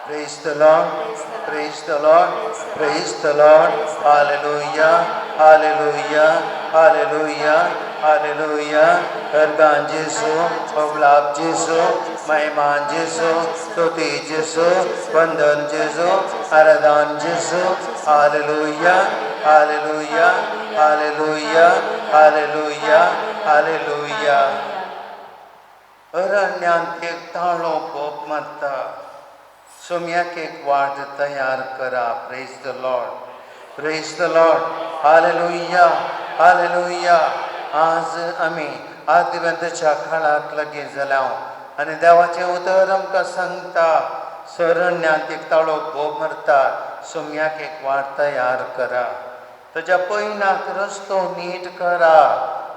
Praise the Lord, praise the Lord, praise the Lord. Hallelujah, hallelujah, hallelujah, hallelujah. हरगान जेसू, अवलाप जेसू, महिमान जेसू, स्तुती जेसू, वंदन जेसू, आराधन जेसू. Hallelujah, hallelujah, hallelujah, hallelujah, hallelujah. अरण्यांत एक ताळो बोब मारता, सोम्याक एक वाट तयार करा. Praise the Lord, praise the Lord. Hallelujah, hallelujah. आज आमी आदिवंतच्या काळाक लागीं जाल्या आनी देवाचें उतर आमकां सांगता, सरण्यांत एक ताळो बोब मारता, सोम्याक एक वाट तयार करा, ताच्या पयनाक रस्तो नीट करा.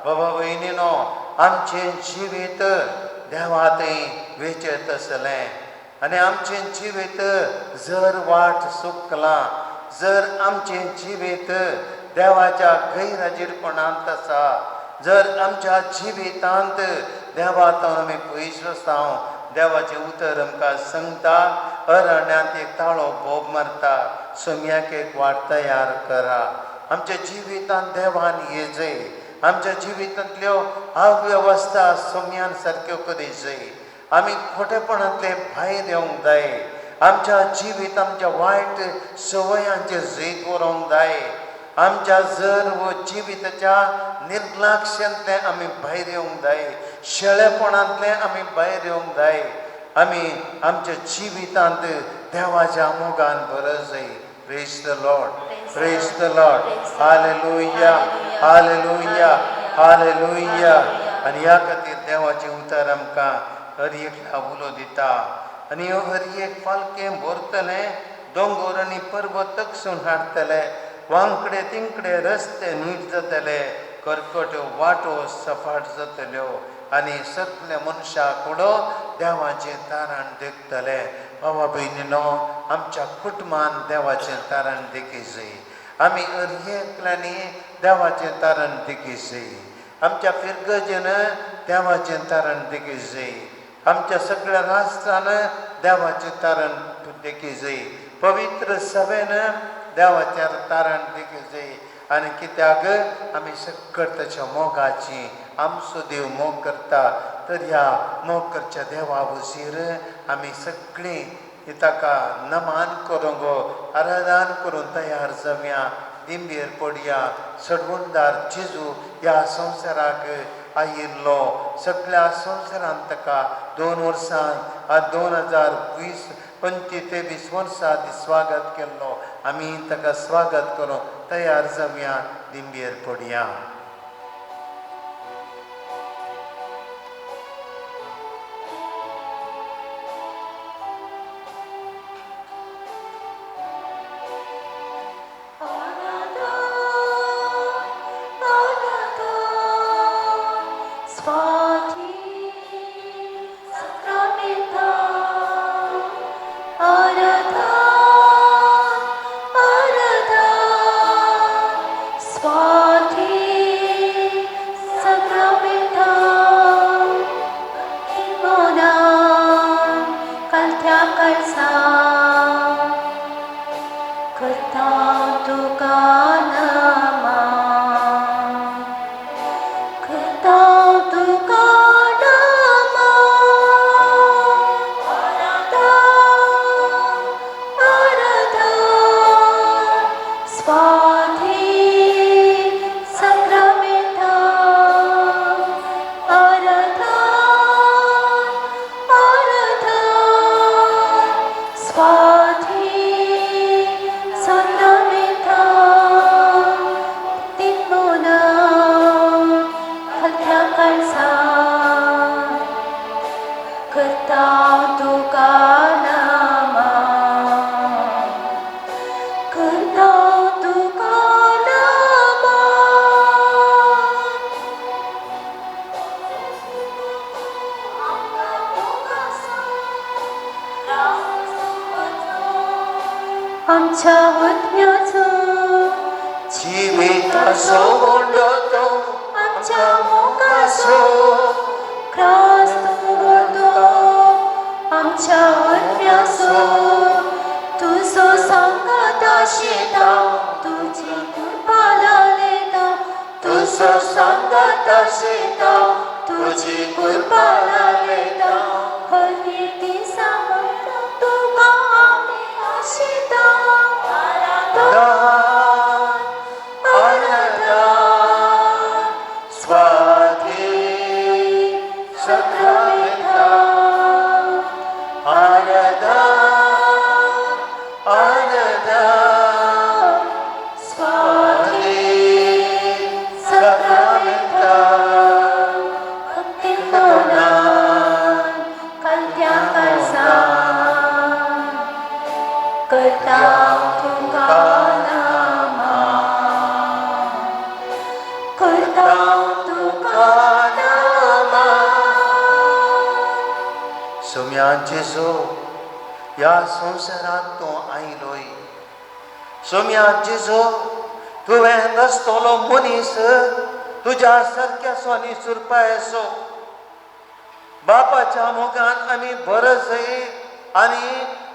बाबा भयणीनो, आमचें जिवीत देवा थंय वेचत आसलें आनी आमचें जिवीत जर वाट चुकलां, जर आमचें जिवीत देवाच्या गैरहाजीरपणांत आसा, जर आमच्या जिवितांत देवा थावन आमी पयस आसा, देवाचें उतर आमकां सांगता, अरण्यांत एक ताळो बोब मारता, सोम्याक एक वाट तयार करा. आमच्या जिवितांत देवान येजय, आमच्या जिवितांतल्यो अवेवस्था सोम्यान सारक्यो करीजय, आमी खोटेपणांतले भायर येवंक जाय, आमच्या जिवीत आमच्या वायट संवयांचेर जैत व्हरूंक जाय, आमच्या जर व जिविताच्या निर्लक्षांतले आमी भायर येवंक जाय, शेळेपणांतले आमी भायर येवंक जाय, आमी आमच्या जिवितांत देवाच्या मोगान भरत जाय. Praise the Lord, praise the Lord. Hallelujah, hallelujah, hallelujah. आनी ह्या खातीर देवाचें उतर आमकां हर एकल्या उलो दिता आनी ह्यो हर एक पालखें भरतलें, दोंगोर आनी पर्वत तकसून हाडटले, वांकडे तिंकडे रस्ते नीट जातले, करकट्यो वाटो सफाट जातल्यो आनी सगल्या मनशाक फुडो देवाचें तारण देखतले. बाबा भयणीनो, आमच्या कुटुंबान देवाचें तारण देखी जाय, आमी हर एकल्यांनी देवाचें तारण देखी जाय, आमच्या फिरगजेन देवाचें तारण देखी जाय, आमच्या सगळ्या राष्ट्रान देवाचें तारण देखी जाय, पवित्र सभेन देवाचें तारण देखी जाय. आनी कित्याक आमी सगळं ताच्या मोगाची, आमचो देव मोग करता, तर ह्या मोग करच्या देवा वशीर आमी सगळीं ताका नमान करूंक, आराधन करून तयार जावया, दिंबेर पडया. सडवणदार जेजू ह्या संवसाराक आयिल्लो, सगळ्या संवसारांत ताका 2 वर्सां 2020 25 23 वर्सां स्वागत केल्लो. आमी ताका स्वागत करूं तयार जावया, दिंबेर पडया. आमच्या आत्म्याचो जिविताचो उंडो तो, आमच्या मोगाचो क्रास्त उडतो, आमच्या आत्म्याचो आशिता, तुजी कृपा लायता, तुजो सांगात आशिता, तुजी कृपा लायता, हर दिसा म्हणटा तुका आमी आशिता. दान आराधन स्वाधीन सक्रामेंता. आराधन आराधन स्वाधीन सक्रामेंता. करता तुका नामा, करता तुका नामा. सोम्या जेजू, ह्या संवसारांत तूं आयलोय. सोम्या जेजू, तुवें नासतलो मनीस तुज्या सारक्याचो आनी सुरपायचो. बापाच्या मोगान आमी भरसय आनी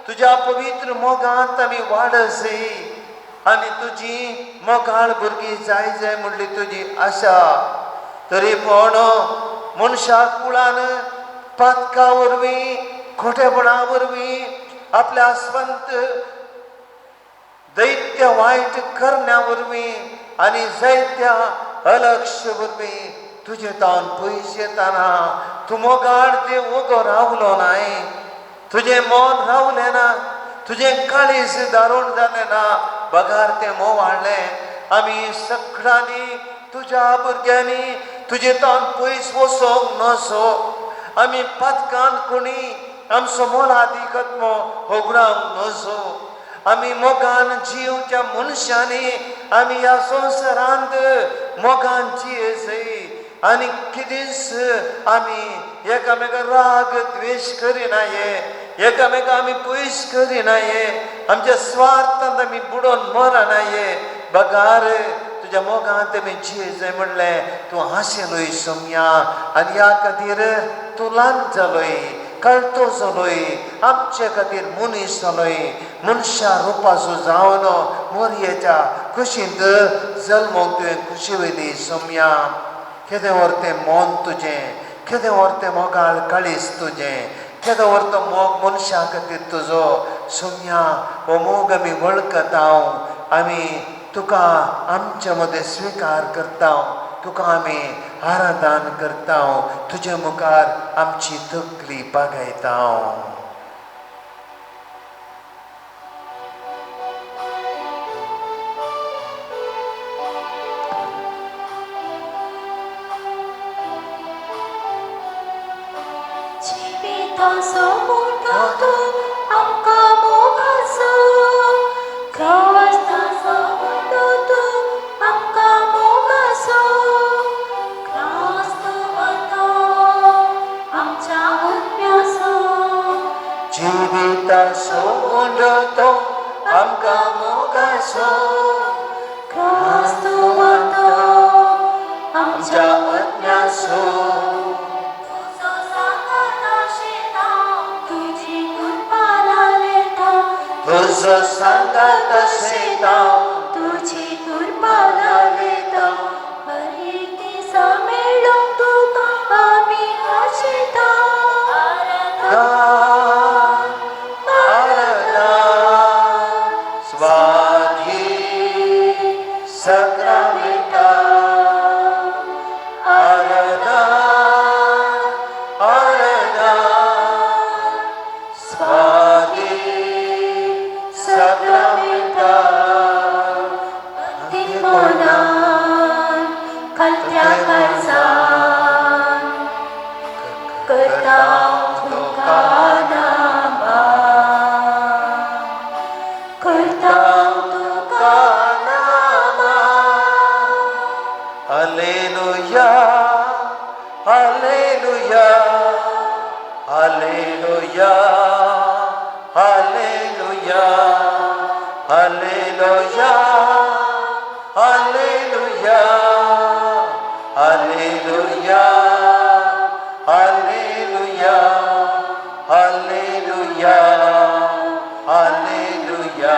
तुज्या पवित्र मोगांत आमी वाडसय आनी तुजी मोगाळ भुरगीं जाय जाय म्हणली तुजी आशा. तरी पूण मनशा कुळान पातका वरवीं, खोटेपणा वरवीं, आपल्या स्वंत दैत्य वायट करण्या वरवीं आनी जायत्या अलक्ष वरवीं तुजे तावन पयस येताना तूं मोगाळ देव उगो रावलो नाय. तुजें मन रावलें ना, तुजें काळीज दारूण जालें ना, बगार तें मोव हाडलें. आमी सगळ्यांनी तुज्या भुरग्यांनी तुजे तावन पयस वचोंक नसो. आमी पातकान कोणी आमचो मोलादीक आत्मो होगडावंक नजो. आमी मोगान जिवच्या मनशांनी आमी ह्या संवसारांत मोगान जियेसय आनी कितेंच आमी एकामेका राग द्वेश करिनाये, एकामेका आमी पयस करिनाये, आमच्या स्वार्थांत आमी बुडोवन मरनाये, बगार तुज्या मोगांत आमी जिये म्हणलें तूं हांशेलोय सोम्या. आनी ह्या खातीर तूं ल्हान जालोय, कळतो जालोय, आमचे खातीर मनीस जालोय, मनशा रुपाचो जावन मोरयेच्या कुशींत जल्मोंक तुवें खुशी वयली सोम्या. केदें व्हर तें मन तुजें, केदें व्हर तें मोगाळ काळीज तुजें, केदो व्हर तो मोग मनशा खातीर तुजो सोम्या. हो मोग आमी वळखता, आमी तुका आमच्या मदें स्विकार करता, तुका आमी आराधन करता, तुजे मुखार आमची तकली बागयता. जिविताचो मोठो तूं आमकां मोगाचो, क्रिस्ताचो मोठो तूं आमकां मोगाचो, क्रिस्त वतो आमच्या आत्म्याचो. जिविताचो उंडो तो आमकां मोगाचो, क्रिस्त वतो आमच्या आमच्या आत्म्याचो. तुजो सांगात आशिता, तुजी कृपा लायता, तुजो सांगात आशिता, तुजी कृपा लायता, हर एक दिसा मेळूंक तुका आमी आशिता. आराधन आराधन स्वाधीन सक्रामेंता. आराधन आराधन स्वाधीन सक्रामेंता. मनान कलत्या काळजान करता तुका नामा, करता तुका नामा. Alleluia, Alleluia, Alleluia, Alleluia, Alleluia, Alleluia, Alleluia, Alleluia, Alleluia, Alleluia,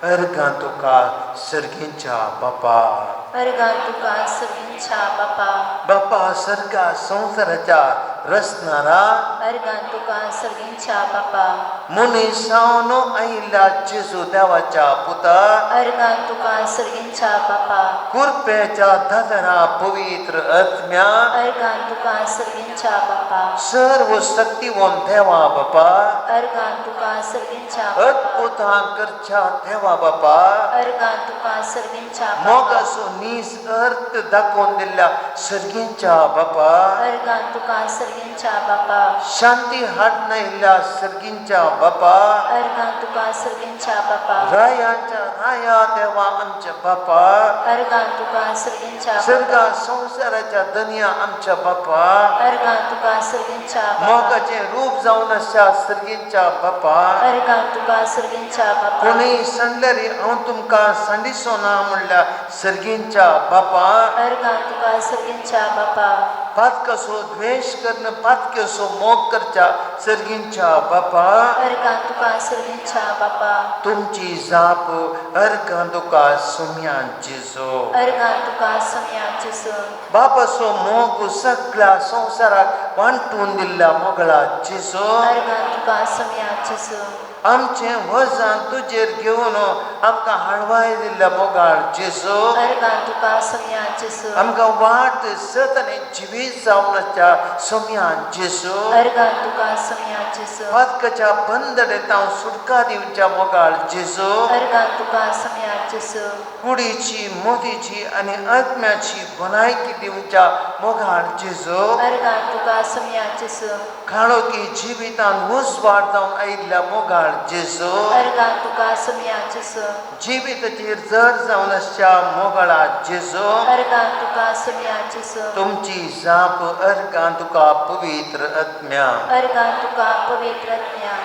अर्गां तुका सर्गींच्या बापा, अर्गां तुका सर्गींच्या बापा, बापा सर्गा संवसाराच्या रचणारा, अर्गां तुका सर्गींच्या बापा, मनीस जावन आयिल्ल्या जेजू देवाच्या पुता, अर्गां तुका सर्गींच्या बापा, कुरपेच्या दादरा पवित्र आत्म्या, अर्गां तुका सर्गींच्या बापा, सर्व शक्तिवंत देवा बापा, अर्गां तुका सर्गींच्या बापा, अद्भुतां करच्या देवा बापा, अर्गां तुका सर्गींच्या बापा, मोगाचो नीज अर्थ दाखोवन दिल्ल्या सर्गींच्या बापा, अर्गां तुका सर्गींच्या बापा, शांती हाडून आयिल्ल्या सर्गींच्या बापा, अर्गां तुका सर्गींच्या बापा, रायांच्या राया देवा आमच्या बापा, अर्गां तुका सर्गींच्या सर्गा बापा, संवसाराच्या दनया आमच्या बापा, अर्गां तुका सर्गींच्या बापा, मोगाचें रूप जावन आसच्या सर्गींच्या बापा, अर्गां तुका सर्गींच्या बापा, कोणूय सांडल्यार हांव तुमकां सांडिसो ना म्हणल्यार सर्गींच्या बापा, अर्गां तुका सर्गींच्या बापा, पातकाचो द्वेश करून पातक्याचो मोग करच्या सर्गींच्या बापा, अर्गां तुका सर्गींच्या बापा, तुमची जाप अर्गां तुका सुम्यान जेजू, अर्गां तुका सुम्यान जेजू, बापाचो मोग सगळ्या संवसाराक वांटून दिल्ल्या मोगळा जेजू, अर्गां तुका सुम्यान जेजू, आमचें वजन तुजेर घेवन आमकां हाडवाय दिल्ल्या मोगाळ जेजू, अर्गां तुका सुम्यान जेजू, आमकां वाट सत आनी जिवीत जावन आसच्या सुम्यान जेजू, अर्गां तुका सुम्यान जेजू, पातकाच्या बंदडेंत हांव सुटका दिवच्या मोगाळ जेजू, अर्गां तुका सुम्यान जेजू, कुडीची मोदीची आनी आत्म्याची भलायकी दिवच्या मोगाळ जेजू, अर्गां तुका सुम्यान जेजू, काळोखी जिवितान उजवाड जावन आयिल्ल्या मोगाळ जेजू, अर्गां तुका सुम्यान जेजू, जिविताचेर जर जावन आसच्या मोगाळा जेजू, अर्गां तुका सुम्यान जेजू, तुमची जाप अर्गां तुका पवित्र आत्म्या, अर्गां तुका पवित्र आत्म्या,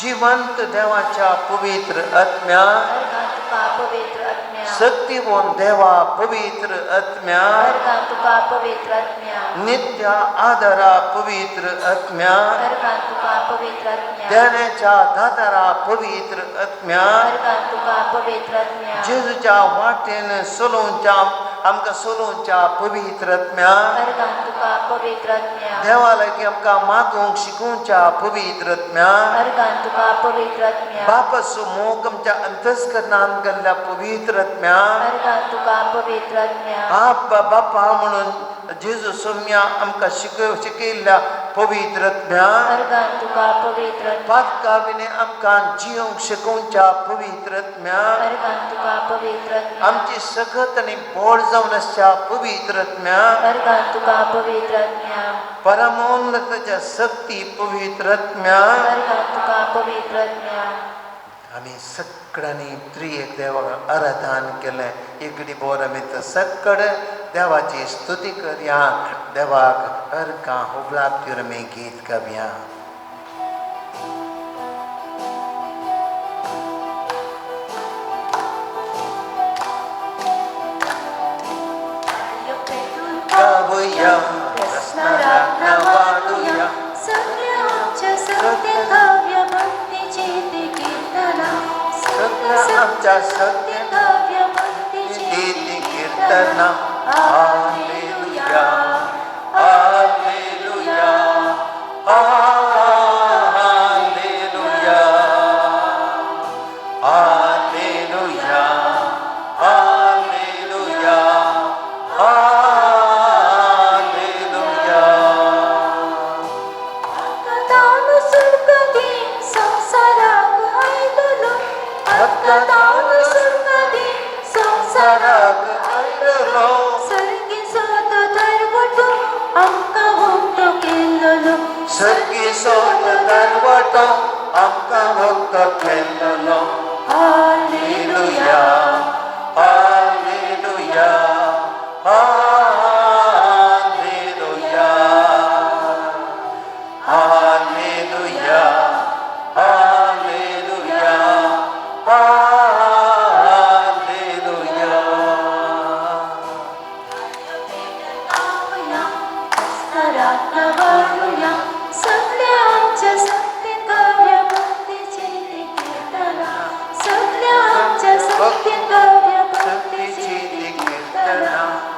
जिवंत देवाच्या पवित्र आत्म्या, अर्गां तुका पवित्र आत्म्या, शक्तिवंत देवा पवित्र आत्म्या, अर्गां तुका पवित्र आत्म्या, नित्य आदरा पवित्र आत्म्या, अर्गां तुका पवित्र आत्म्या, देण्याच्या दादरा पवित्र आत्म्या, अर्गां तुका पवित्र आत्म्या, जेजूच्या वाटेन सोलोवच्या आमकां सोलोवच्या पवित्र आत्म्या, अर्गां तुका पवित्र आत्म्या, देवा लागीं आमकां मागूंक शिकोवच्या पवित्र आत्म्या, अर्गां तुका पवित्र आत्म्या, बापाचो मोग आमच्या अंतस्करणान गेल्ल्या पवित्र आत्म्या, अर्गां तुका पवित्र आत्म्या, बापा बापा म्हणून जेजू सोम्या आमकां शिकयल्ल्या पवित्र आत्म्या, अर्गां तुका पवित्र आत्म्या, पातका विणे आमकां जियोंक शिकोवच्या पवित्र आत्म्या, अर्गां तुका पवित्र आत्म्या, आमची सगत आनी बोड जावन आसच्या पवित्र आत्म्या, अर्गां तुका पवित्र आत्म्या, परमोन्नताच्या शक्ती पवित्र आत्म्या, अर्गां तुका पवित्र आत्म्या। आमी सगळ्यांनी त्रिएक देवाक आराधन केलें। एकडे बोर आमी तर सगळे देवाची स्तुती करया, देवाक अर्गां हुबळाक आमी गीत गावया। गावया वाडूया सगळ्या आमच्या सत्य काव्य भक्तीची ती कीर्तना, सगळ्या आमच्या सत्य काव्य भक्तीची ती कीर्तना। Hallelujah hallelujah hallelujah hallelujah hallelujah hallelujah. तानु सुरकदी संसाराक आयलो, तानु सुरकदी संसाराक आयलो, सर्गी सोतो दरवटो आमकां भोगतो केल्लो, सर्गी सोतो दरवटो आमकां भोगतो केल्लो। Hallelujah hallelujah hallelujah hallelujah hallelujah hallelujah. सगळ्या आमच्या सत्य काव्य भक्तीची ती कीर्तना,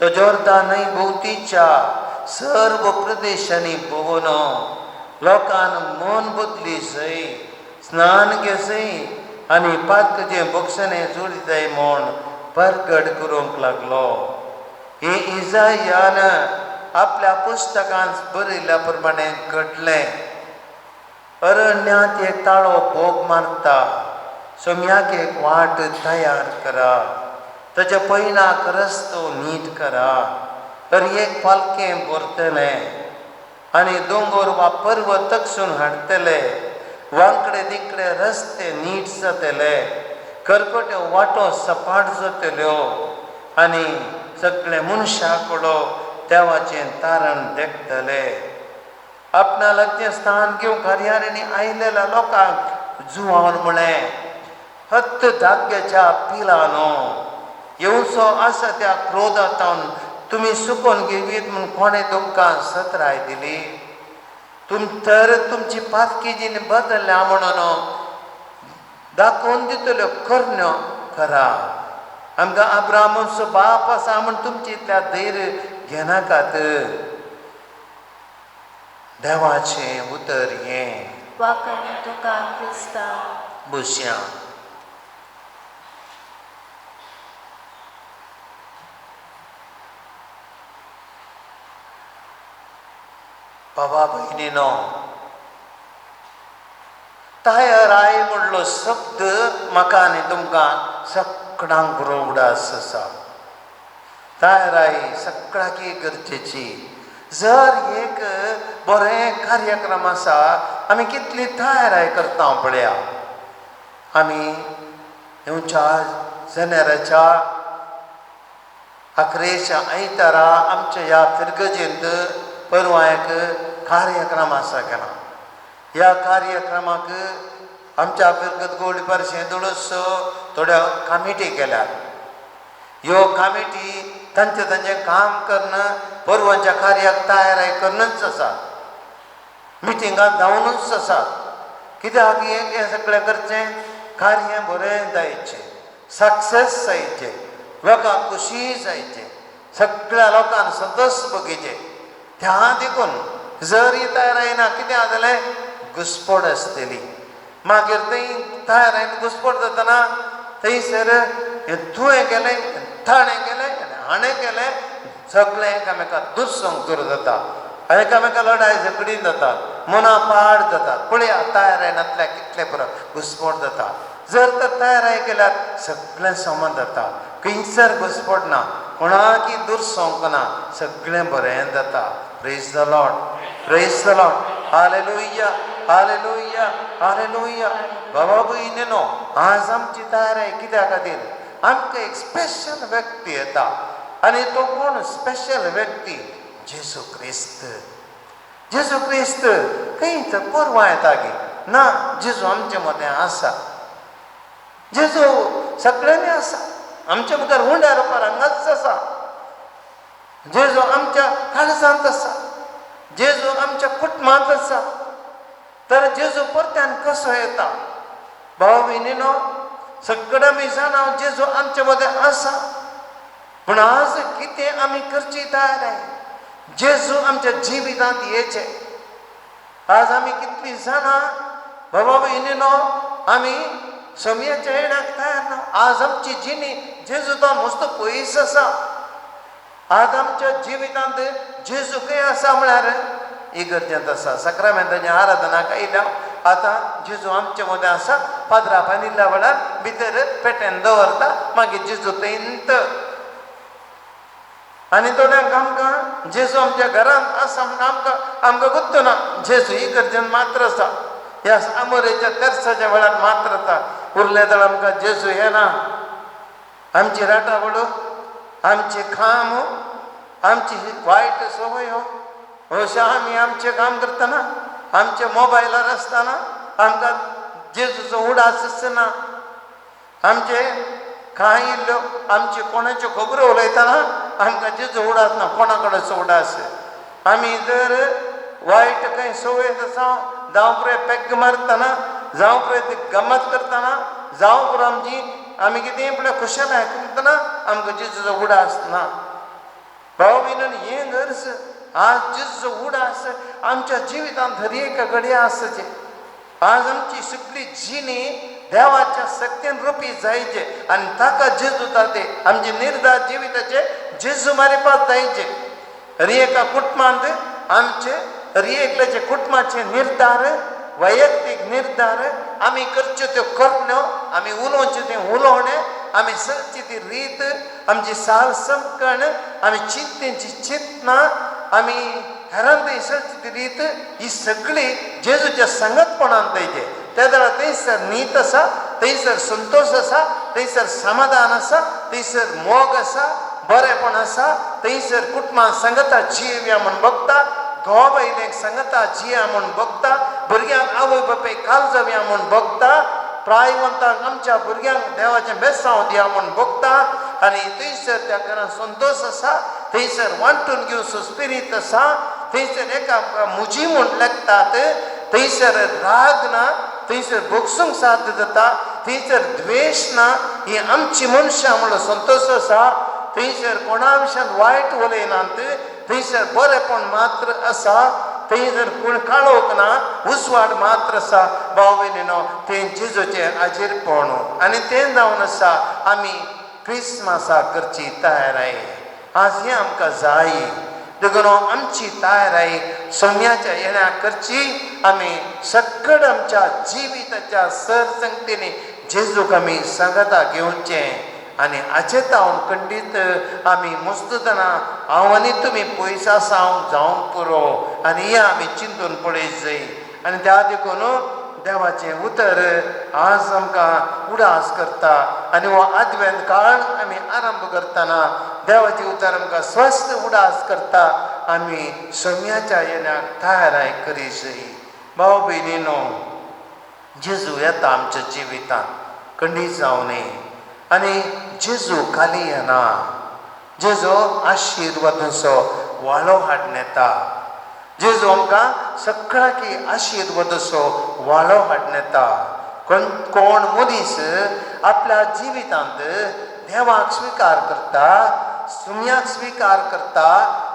तो जोर्दान न्हंय भोंवतीच्या सर्व प्रदेशांनी भोंवन लोकान मन बदली सय, स्नान घेसय आनी पातकाचें बक्षणें जोडिताय म्हूण परगट करूंक लागलो. हे इजायान आपल्या पुस्तकांत बरयल्ल्या प्रमाणे घडलें. अरण्यांत एक ताळो भोग मारता, सोम्याक एक वाट तयार करा, ताच्या पयणाक रस्तो नीट करा. तर एक पालखें भरतलें आनी दोंगर वा पर्वत तकसून हाडटले, वांकडे तिकडे रस्ते नीट जातले, करकट्यो वाटो सपाट जातल्यो आनी सगळे मनशा कडो देवाचें तारण देखतले. आपणा लागचें स्थान घेवंक हरयाळींनी आयलेल्या लोकांक जुवान म्हळें, हत्त धाग्याच्या पिलानो, येवचो आसा त्या क्रोधांत तुमी सुकोवन घेवीत म्हूण कोणें तुमकां सत्राय दिली? तुम तर तुमची पातकी जीण बदल्ल्या म्हणून दाखोवन दितल्यो करण्यो करा. आमकां अब्रामाचो बाप आसा म्हूण तुमची इतल्या धैर्य घेनाकात. देवाचें उतर हें. वाखाण तुका क्रिस्ता. बसया. बाबा भयणीनो, तयाराय म्हणलो शब्द म्हाका आनी तुमकां सगळ्यांक उगडास आसा. तयाराय सगळ्याक गरजेची. जर एक बरें कार्यक्रम आसा, आमी कितली तयाराय करता पळया. आमी येवच्या जनेराच्या अकरेच्या आयतारा आमच्या ह्या फिरगजेंत परवां एक कार्यक्रम आसा केला. ह्या कार्यक्रमाक आमच्या फिरगत गोल्ड परशें थोडोसो थोड्यो कामिटी केल्यात. ह्यो कामिटी तांचें तांचें काम करून परवांच्या कार्याक तयाराय करूनच आसा, मिटिंगाक धांवूनच आसा. कित्याक हें सगळें करचें कार्य बरें जायचें, सक्सेस जायचें, लोकांक खुशी जायचें, सगळ्या लोकांक संतोश भोगीचें. त्या देखून जर ही तयाराय ना कितें जातलें, घुस्पड आसतली. मागीर थंय तयारायन घुस्पड जातना थंयसर तुवें केलें, ताणें केलें, हाणें केलें, सगळें एकामेका दुसंग करूं जाता, एकामेका लडाय झगडी जाता, मनां पाड जाता. पळया तयाराय नासल्यार कितलें पुरो घुस्पड जाता. जर तर तयाराय केल्यार सगळें समान जाता, खंयसर घुस्पड ना, कोणाकी दुरसोंक ना, सगळें बरें जाता. Praise the Lord, praise the Lord. Hallelujah, hallelujah, hallelujah. बाबा भयणीनो, आज आमची तयाराय कित्या खातीर? आमकां एक स्पेशल व्यक्ती येता आनी तो कोण स्पेशल व्यक्ती? जेजू क्रिस्त. जेजू क्रिस्त खंय तर परवां येता गी ना, जेजू आमचे मदें आसा. जेजू सगळ्यांनी आसा, आमच्या मुखार हुंड्या रुपार हांगाच आसा. जेजू आमच्या काळजांत आसा, जेजू आमच्या कुटुंबांत आसा. तर जेजू परत्यान कसो येता? भाव भयणीनो, सगळें आमी जाणा जेजू आमचे मदें आसा, पूण आज कितें आमी करची तयार? जेजू आमच्या जिवितांत येचें. आज आमी कितलीं जाणां बाबा भयणीनो, आमी समयाच्या येण्याक तयार ना. आज आमची जिणी जेजू तो मस्त पयस आसा. आज आमच्या जिवितांत जेजू खंय आसा म्हळ्यार इगर्जेंत आसा. साक्रामेंताची आराधना आयल्या, आतां जेजू आमचे मदें आसा. पाद्रा पानिल्ल्या वेळार भितर पेटेन दवरता, मागीर जेजू थंयत. आनी थोड्यांक आमकां जेजू आमच्या घरांत आसा म्हूण आमकां आमकां गुत्त ना. जेजू इगर्जेन मात्र आसा, ह्या आमोरेच्या तेर्साच्या वेळार मात्र आसा. उरले जाल्यार आमकां जेजू येना. आमची राटावळ, आमचें काम, आमची वायट संवय, अशें आमी आमचें काम करतना, आमच्या मोबायलार आसतना आमकां जेजूचो उडास आसना. आमचे कांय आमचे कोणाच्यो खबरो उलयतना आमकां जेजू उडास ना, कोणा कडेन उडास. आमी जर वायट कांय संवय आसा, जावं पुरो पेग मारतना, जावं पुरो गमत करतना, जावं पुरो आमची आमी कितें पळय खुशालाय करतना आमकां जेजूचो उडास ना. भाव भयणीन, हें गरज आज जेजूचो उडास आमच्या जिवितांत हर एका घडये आसचें. आज आमची सगळी जिणी देवाच्या सक्तीन रुपी जायचे आनी ताका जेजू ताते आमचे निर्धार जिविताचे जेजू मारिपात जायचे. हर एका कुटुंबांत आमचे हर एकल्याचे कुटुंबाचे निर्धार, वैयक्तीक निर्धार, आमी करच्यो त्यो करण्यो, आमी उलोवचें तें उलोवणें, आमी चलची ती रीत, आमची साल समकण, आमी चिंतेची चिंतना, आमी हेरांत चलची ती रीत, ही सगळी जेजूच्या संगतपणान जायचे. त्या वेळार थंयसर नीत आसा, थंयसर संतोश आसा, थंयसर समाधान आसा, थंयसर मोग आसा, बरेपण आसा. थंयसर कुटुंबां सांगता जियेवया म्हूण बगता, घोव बायलेक सांगता जिया म्हूण बगता, भुरग्यांक आवय बापाय काल जावया म्हूण बगता, प्रायवंतांक आमच्या भुरग्यांक देवाचें बेसांव दिया म्हूण बगता. आनी थंयसर त्या घरांत संतोश आसा, थंयसर वांटून घेवचो स्पिरीत आसा, थंयसर एका मुजी म्हूण लेखतात, थंयसर राग ना, थंयसर भोगसूंक साध्य जाता, थंयसर द्वेश ना. ही आमची मनशां म्हणलो संतोश आसा. थंयसर कोणा विशयांत वायट उलयनात, थंयसर बरेपण मात्र आसा, थंयसर कोण काळोख ना, उजवाड मात्र आसा. भाव भयणीनो, तें जेजूचें आजीरपण आनी तें जावन आसा आमी क्रिसमसाक करची तयाराय. आज हें आमकां जाय. देखून आमची तयाराय सोम्याच्या येण्याक करची. आमी सगळं आमच्या जिविताच्या सरसंगतीने जेजूक आमी सांगाता घेवचें आनी हाचे तावन खंडीत आमी मुस्ततना हांव आनी तुमी पयस आसा जावंक पुरो. आनी हें आमी चिंतून पळयत जाय. आनी त्या देखून देवाचें उतर आज आमकां उडास करता आनी हो आदवेंत काळ आमी आरंभ करतना देवाचें उतर आमकां स्वस्थ उडास करता. आमी सोम्याच्या येण्याक तयाराय करी जाय. भाव भयणीनो, जेजू येता आमच्या जिवितांत खंडीत जावं न्ही. आनी जेजू खाली येना, जेजू आशिर्वादाचो वाळो हाडून येता. जेजू आमकां सगळ्याकी आशिर्वादाचो वाळो हाडून येता. कोण कोण मनीस आपल्या जिवितांत देवाक स्विकार करता, सुम्याक स्विकार करता,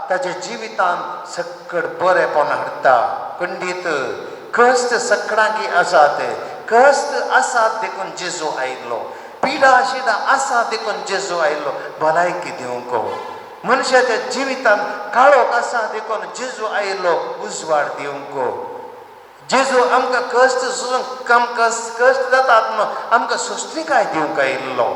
ताच्या जिवितांत सगळं बरेपण हाडटा. खंडीत कश्ट सगळ्यांकी आसात, कश्ट आसात देखून जेजू आयलो. पिडा शिडा आसा देखून जेजू आयलो भलायकी दिवंक. मनशाच्या जिवितांत काळोख आसा देखून जेजू आयलो उजवाड दिवंक. जेजू आमकां कश्ट सोसूंक, आमकां कश्ट जातात म्हणून आमकां सोंसणीकाय दिवंक आयिल्लो.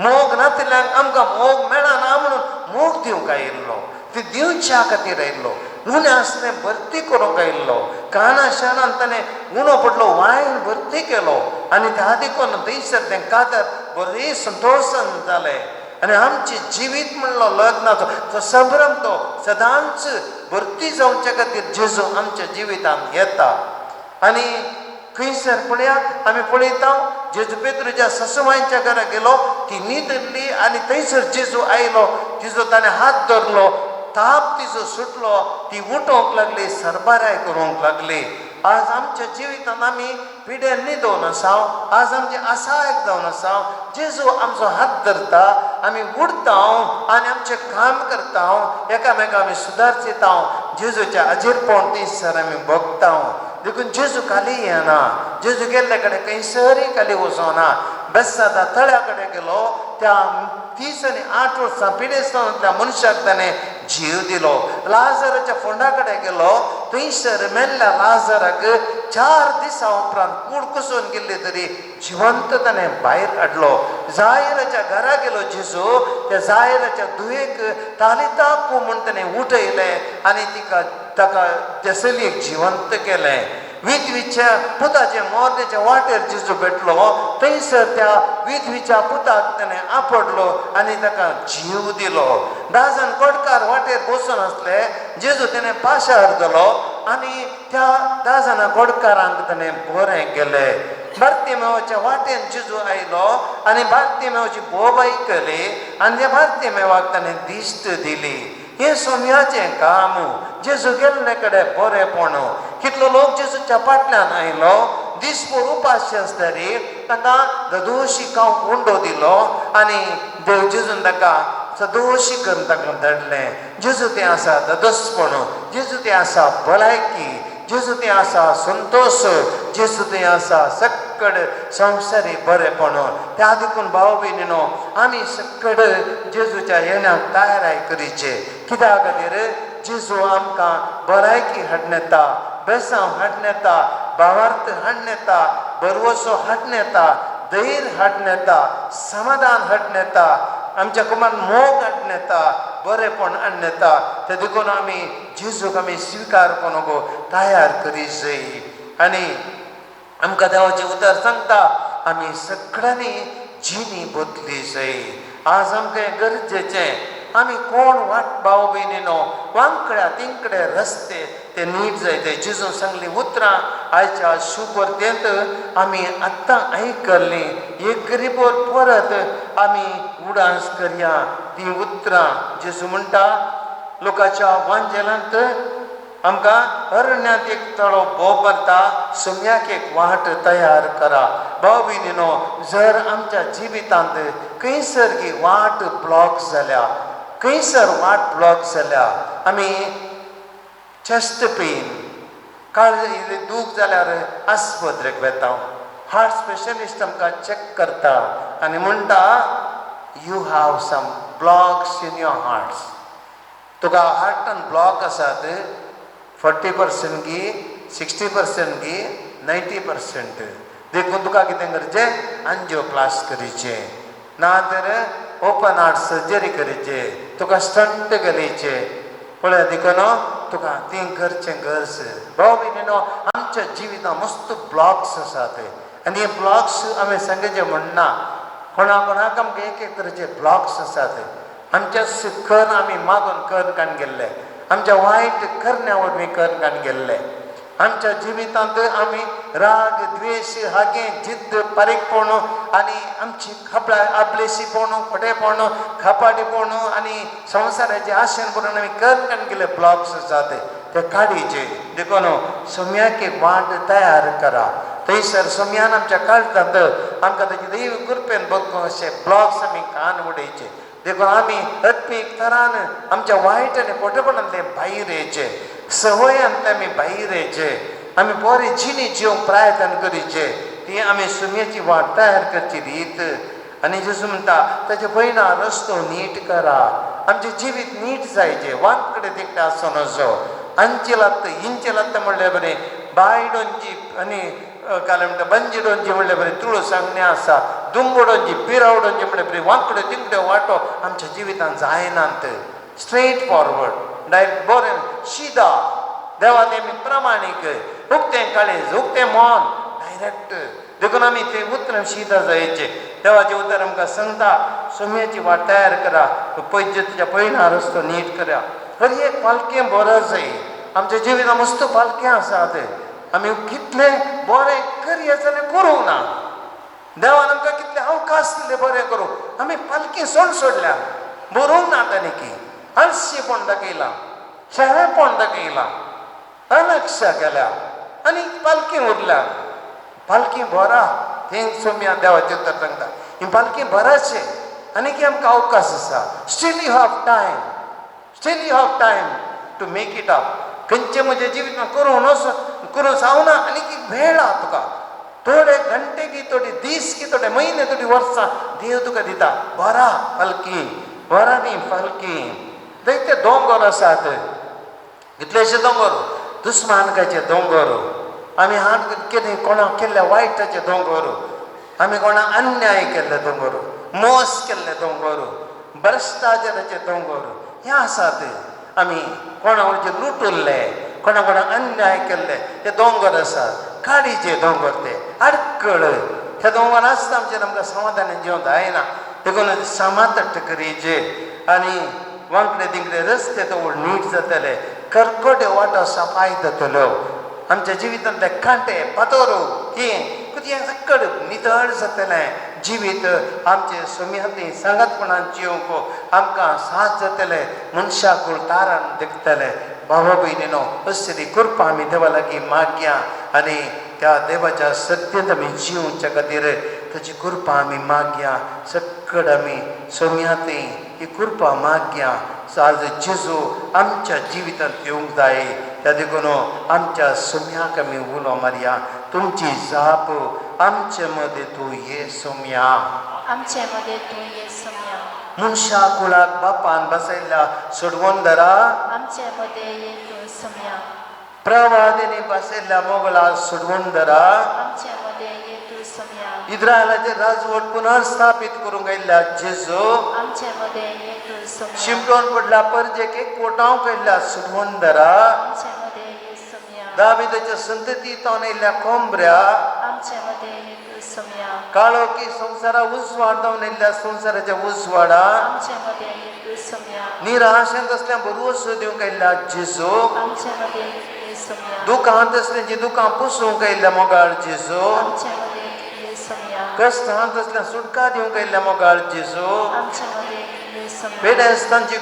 मोग नातिल्ल्यान आमकां मोग मेळना म्हणून मोग दिवंक आयिल्लो. ती दिवच्या खातीर आयिल्लो. उणें आसलें भरती करूंक आयिल्लो. काना शारान ताणें उणो पडलो वायन भरती केलो आनी त्या देखून थंयसर तें कातर बरें संतोशान जालें. आनी आमचें जिवीत म्हणलो लग्नाचो तो संभ्रम तो सदांच भरती जावच्या खातीर जेजू आमच्या जिवितांत येता. आनी खंयसर पळया, आमी पळयता, जेजू पेत्रूच्या ससुमांच्या घरा गेलो, ती न्हिदली आनी थंयसर जेजू आयलो, तिजो ताणें हात धरलो, ताप तिजो सुटलो, ती उठोवंक लागली, सरबाराय करूंक लागली. आज आमच्या जिवितांत आमी पिड्यान न्हिदोवन आसा, आज आमचे आसायक जावन आसा. जेजू आमचो हात धरता, आमी उडता आनी आमचें काम करता, एकामेका आमी सुदारचिता. जेजूच्या अजीरपण थंयसर आमी भोगता. देखून जेजू खाली येना. जेजू गेल्ले कडेन खंयसरय खाली वचना. बेसादा तळ्या कडेन गेलो, त्या 38 वर्सां पिडेस्तांतल्या मनशाक ताणें जीव दिलो. लाजराच्या फोंडा कडेन गेलो, थंयसर मेल्ल्या लाजराक 4 दिसां उपरांत कूड कुसून गेल्ली तरी जिवंत ताणें भायर हाडलो. जायराच्या घरा गेलो जेजू, त्या जायराच्या धुवेक तालिता कूम म्हूण ताणें उठयलें आनी तिका ताका त्या चलयेक जिवंत केलें. विधवीच्या पुताचे मोरण्याच्या वाटेर जेजू भेटलो, थंयसर त्या विधवीच्या पुताक ताणें आपडलो आनी ताका जीव दिलो. 10 जाण कोटकार वाटेर बसून आसले, जेजू ताणें पाशार जालो आनी त्या 10 जाणां कोटकारांक ताणें बरें केलें. बार्तिमेवाच्या वाटेन जेजू आयलो आनी बार्तिमेवाची बोब आयकली आनी त्या बार्तिमेवाक ताणें दिश्ट दिली. हें सोम्याचें काम. जेजू गेल्ले कडेन बरेपण. कितलो लोक जेजूच्या फाटल्यान आयलो, दीसभर उपाशी आसतरी तांकां ददोशी खावंक उंडो दिलो आनी देव जेजून ताका सदोशी करून ताका धाडलें. जेजू तें आसा ददसपण, जेजू तें आसा भलायकी, जेजू तें आसा संतोश, जेजू तें आसा सक्कड संवसारी बरेपण. त्या देखून भाव भयणीनो आमी सक्कड जेजूच्या येण्याक तयाराय करीचे. कित्या खातीर जेजू आमकां भलायकी हाडून येता, बेसांव हाडून येता, भावार्थ हाडून येता, बरवसो हाडून येता, धैर्य हाडून येता, समाधान हाडून येता, आमच्या कुमान मोग हाडून येता, बरेपण हाडून येता. ते देखून आमी जेजूक आमी स्विकार करूंक तयार करी जाय. आनी आमकां देवाचें उतर सांगता आमी सगळ्यांनी जिणी बदली जाय. आज आमकां हें गरजेचें. आमी कोण वाट भाव भयणीनो वांकड्या तिंकडे रस्ते ते नीट जाय. ते जेजून सांगली उतरां आयच्या शुभवर्तेंत आमी आत्तां आयकल्लीं. एक रिपोर्ट परत आमी उडास करया ती उतरां. जेजू म्हणटा लोकांच्या वांजेलांत आमकां अरण्यांत एक तळो भोव भरता, सुम्याक एक वाट तयार करा. भाव भयणीनो जर आमच्या जिवितांत खंयसर की वाट ब्लॉक जाल्या, खंयसर वाट ब्लॉक जाल्या, आमी चेस्ट पेन काळ दूख जाल्यार आस्पत्रेक वेता, हार्ट स्पेशलिस्ट आमकां चॅक करता आनी म्हणटा you have some blocks in your hearts. तुका हार्टान ब्लॉक आसात 40% गी, 60% गी, 90%. देखून तुका कितें करचें, आंजियोप्लास्ट करीचें, ना तर ओपन हार्ट सर्जरी करीचे, तुका स्टंट घालीचे. पळय देखून तुका तें करचें गरज. भाव भयणीनो आमच्या जिवितांत मस्त ब्लॉक्स आसात आनी हे ब्लॉक्स हांवें सांगचें म्हणना, कोणा कोणाक आमकां एक एक तरेचे ब्लॉक्स आसात. आमच्या कर आमी मागून कर काडून गेल्ले, आमच्या वायट करण्या वरवीं कर काडून गेल्ले. आमच्या जिवितांत आमी राग, द्वेश, हागे, जिद्द, पारीकपण आनी आमची खबळा आबलेशीपण, खोटेपण, खपाटीपण आनी संवसाराचे आशेन करून आमी कर काडून गेल्ले ब्लॉक्स आसात ते काडीचे. देखून सोम्याक एक वाट तयार करा. थंयसर सोम्यान आमच्या काळजांत आमकां ताची दैव कृपेन बघ अशे ब्लॉक्स आमी कान उडयचे. देखून आमी आत्मीक थरान आमच्या वायट आनी खोटेपणांतले भायर येयचे, सवयांतले आमी भायर येयचे, आमी बरी जिणी जिवंक प्रयत्न करीचे. ती आमी सुम्याची वाट तयार करची रीत. आनी जेजू म्हणटा ताचे पयना रस्तो नीट करा. आमचें जिवीत नीट जायचें, वांकडे तिकडे आसूं नजो. अंचे लागता इंचे लागता म्हणल्यार बरें बायडोंची आनी काल म्हणटा बंजिडोंची म्हणल्यार बरें तुळस सांगणें आसा, दुंबडोंची पिरावडोंची म्हणल्यार बरें वांकडे तिकडे वाटो आमच्या जिवितांत जायनात. स्ट्रेट फॉरवर्ड डायरेक्ट बरें शिदा देवा ते आमी प्रामाणीक, उक्तें काळीज, उक्तें मन, डायरेक्ट. देखून आमी ते उतरां शिदा जायचे. देवाचें उतर आमकां सांगता सोम्याची वाट तयार करा, पयजे तुज्या पयना रस्तो नीट करा. हर एक पालखें बरो जाय. आमच्या जिवितांत मस्त पालखें आसात, आमी कितलें बरें करया जाल्यार करूंक ना. देवान आमकां कितले अवकाश दिले बरें करूं, आमी पालखी सोड सोडल्या, बरोवंक ना. ताणें आळशीपण दाखयलां, शेळेपण दाखयलां, अलक्षा केल्या आनी पालखी उरल्या. पालखी भरा थंय सोम्या देवाचें उतर सांगता ही पालखी भराचे आनी की आमकां अवकाश आसा. Still you have time, still you have time to make it up. खंयचें म्हजें जिवितांत करूं नसो करूं जावना आनी की वेळ आहा तुका, थोडे घंटे की, थोडे दीस की, थोडे म्हयने, थोडी वर्सां देव तुका दिता. बरा पालखी, बरा न्ही पालखी. जायते दोंगर आसात, कितलेशे दोंगर, दुस्मानकाचे दोंगर, आमी हात कितें कोणाक केल्ल्या वायटाचे दोंगर, आमी कोणाक अन्याय केल्ले दोंगर, मोस केल्ले दोंगर, भ्रश्टाचाराचे दोंगर हे आसात. आमी कोणा कोणाचे लुटुल्ले, कोणा कोणाक अन्याय केल्ले ते दोंगर आसात. काडीचे दोंगर, ते आडकळ ते दोंगर आसता आमचेर, आमकां समाधानान जिवन जायना. देखून समातट करीचे आनी वांकडे तिकडे रस्ते तवळ नीट जातले, करकोटे वाटो सफाय जातल्यो. आमच्या जिवितांतले कांटे पातोर हें कितें सक्कड नितळ जातलें. जिवीत आमचे सोम्याती सांगातपणान जिवंक आमकां साथ जातले, मनशाक तारान देखतले. बाबा भयणीनो असली कृपा आमी देवा लागीं मागया आनी त्या देवाच्या सत्तेंत आमी जिवच्या खातीर ताची कृपा आमी मागया. सगळ्या सक्कड आमी सोम्या थंय ही कृपा मागया. आज जेजू आमच्या जिवितांत येवंक जाय. त्या देखून आमच्या सोम्याक आमी उलो मारया. तुमची जाप आमचे मदें तूं ये सोम्या. आमचे मदें तूं ये सोम्या. मनशा कुळाक बापान बसयल्ल्या सोडवून धरा. आमचे मदें ये तूं सोम्या. प्रवादिनी बसयल्ल्या मोगला सोडवून धरा. आमचे मदें ये तूं सोम्या. इस्रायलाचे राजवट पुनर्स्थापित करूंक आयिल्ल्या जेजू. आमचे मदें ये तूं सोम्या. शिंपडून पडल्या परजेक एकवटावंक आयिल्ल्या सोडवून धरा. आमचे मदें ये सोम्या. दाविदाच्या संतती तावन आयिल्ल्या कोंबऱ्या. आमचे मदें ये तूं सोम्या. काळोखी संवसारा उजवाड जावन आयिल्ल्या संवसाराच्या उजवाडा. आमचे मदें ये तूं सोम्या. निराशेंत असल्या भरवंसो दिवंक आयिल्ल्या जेजू. आमचे मदें ये सोम्या. दुखांत असल्याची दुखां पुसूंक आयिल्ल्या मोगाळ जेजू. आमचे मदें ये सोम्या. कश्टांत असल्या सुटका दिवंक आयिल्ल्या मोगाळ जेजू. आमचे मदें ये सोम्या. पिडेस्तांची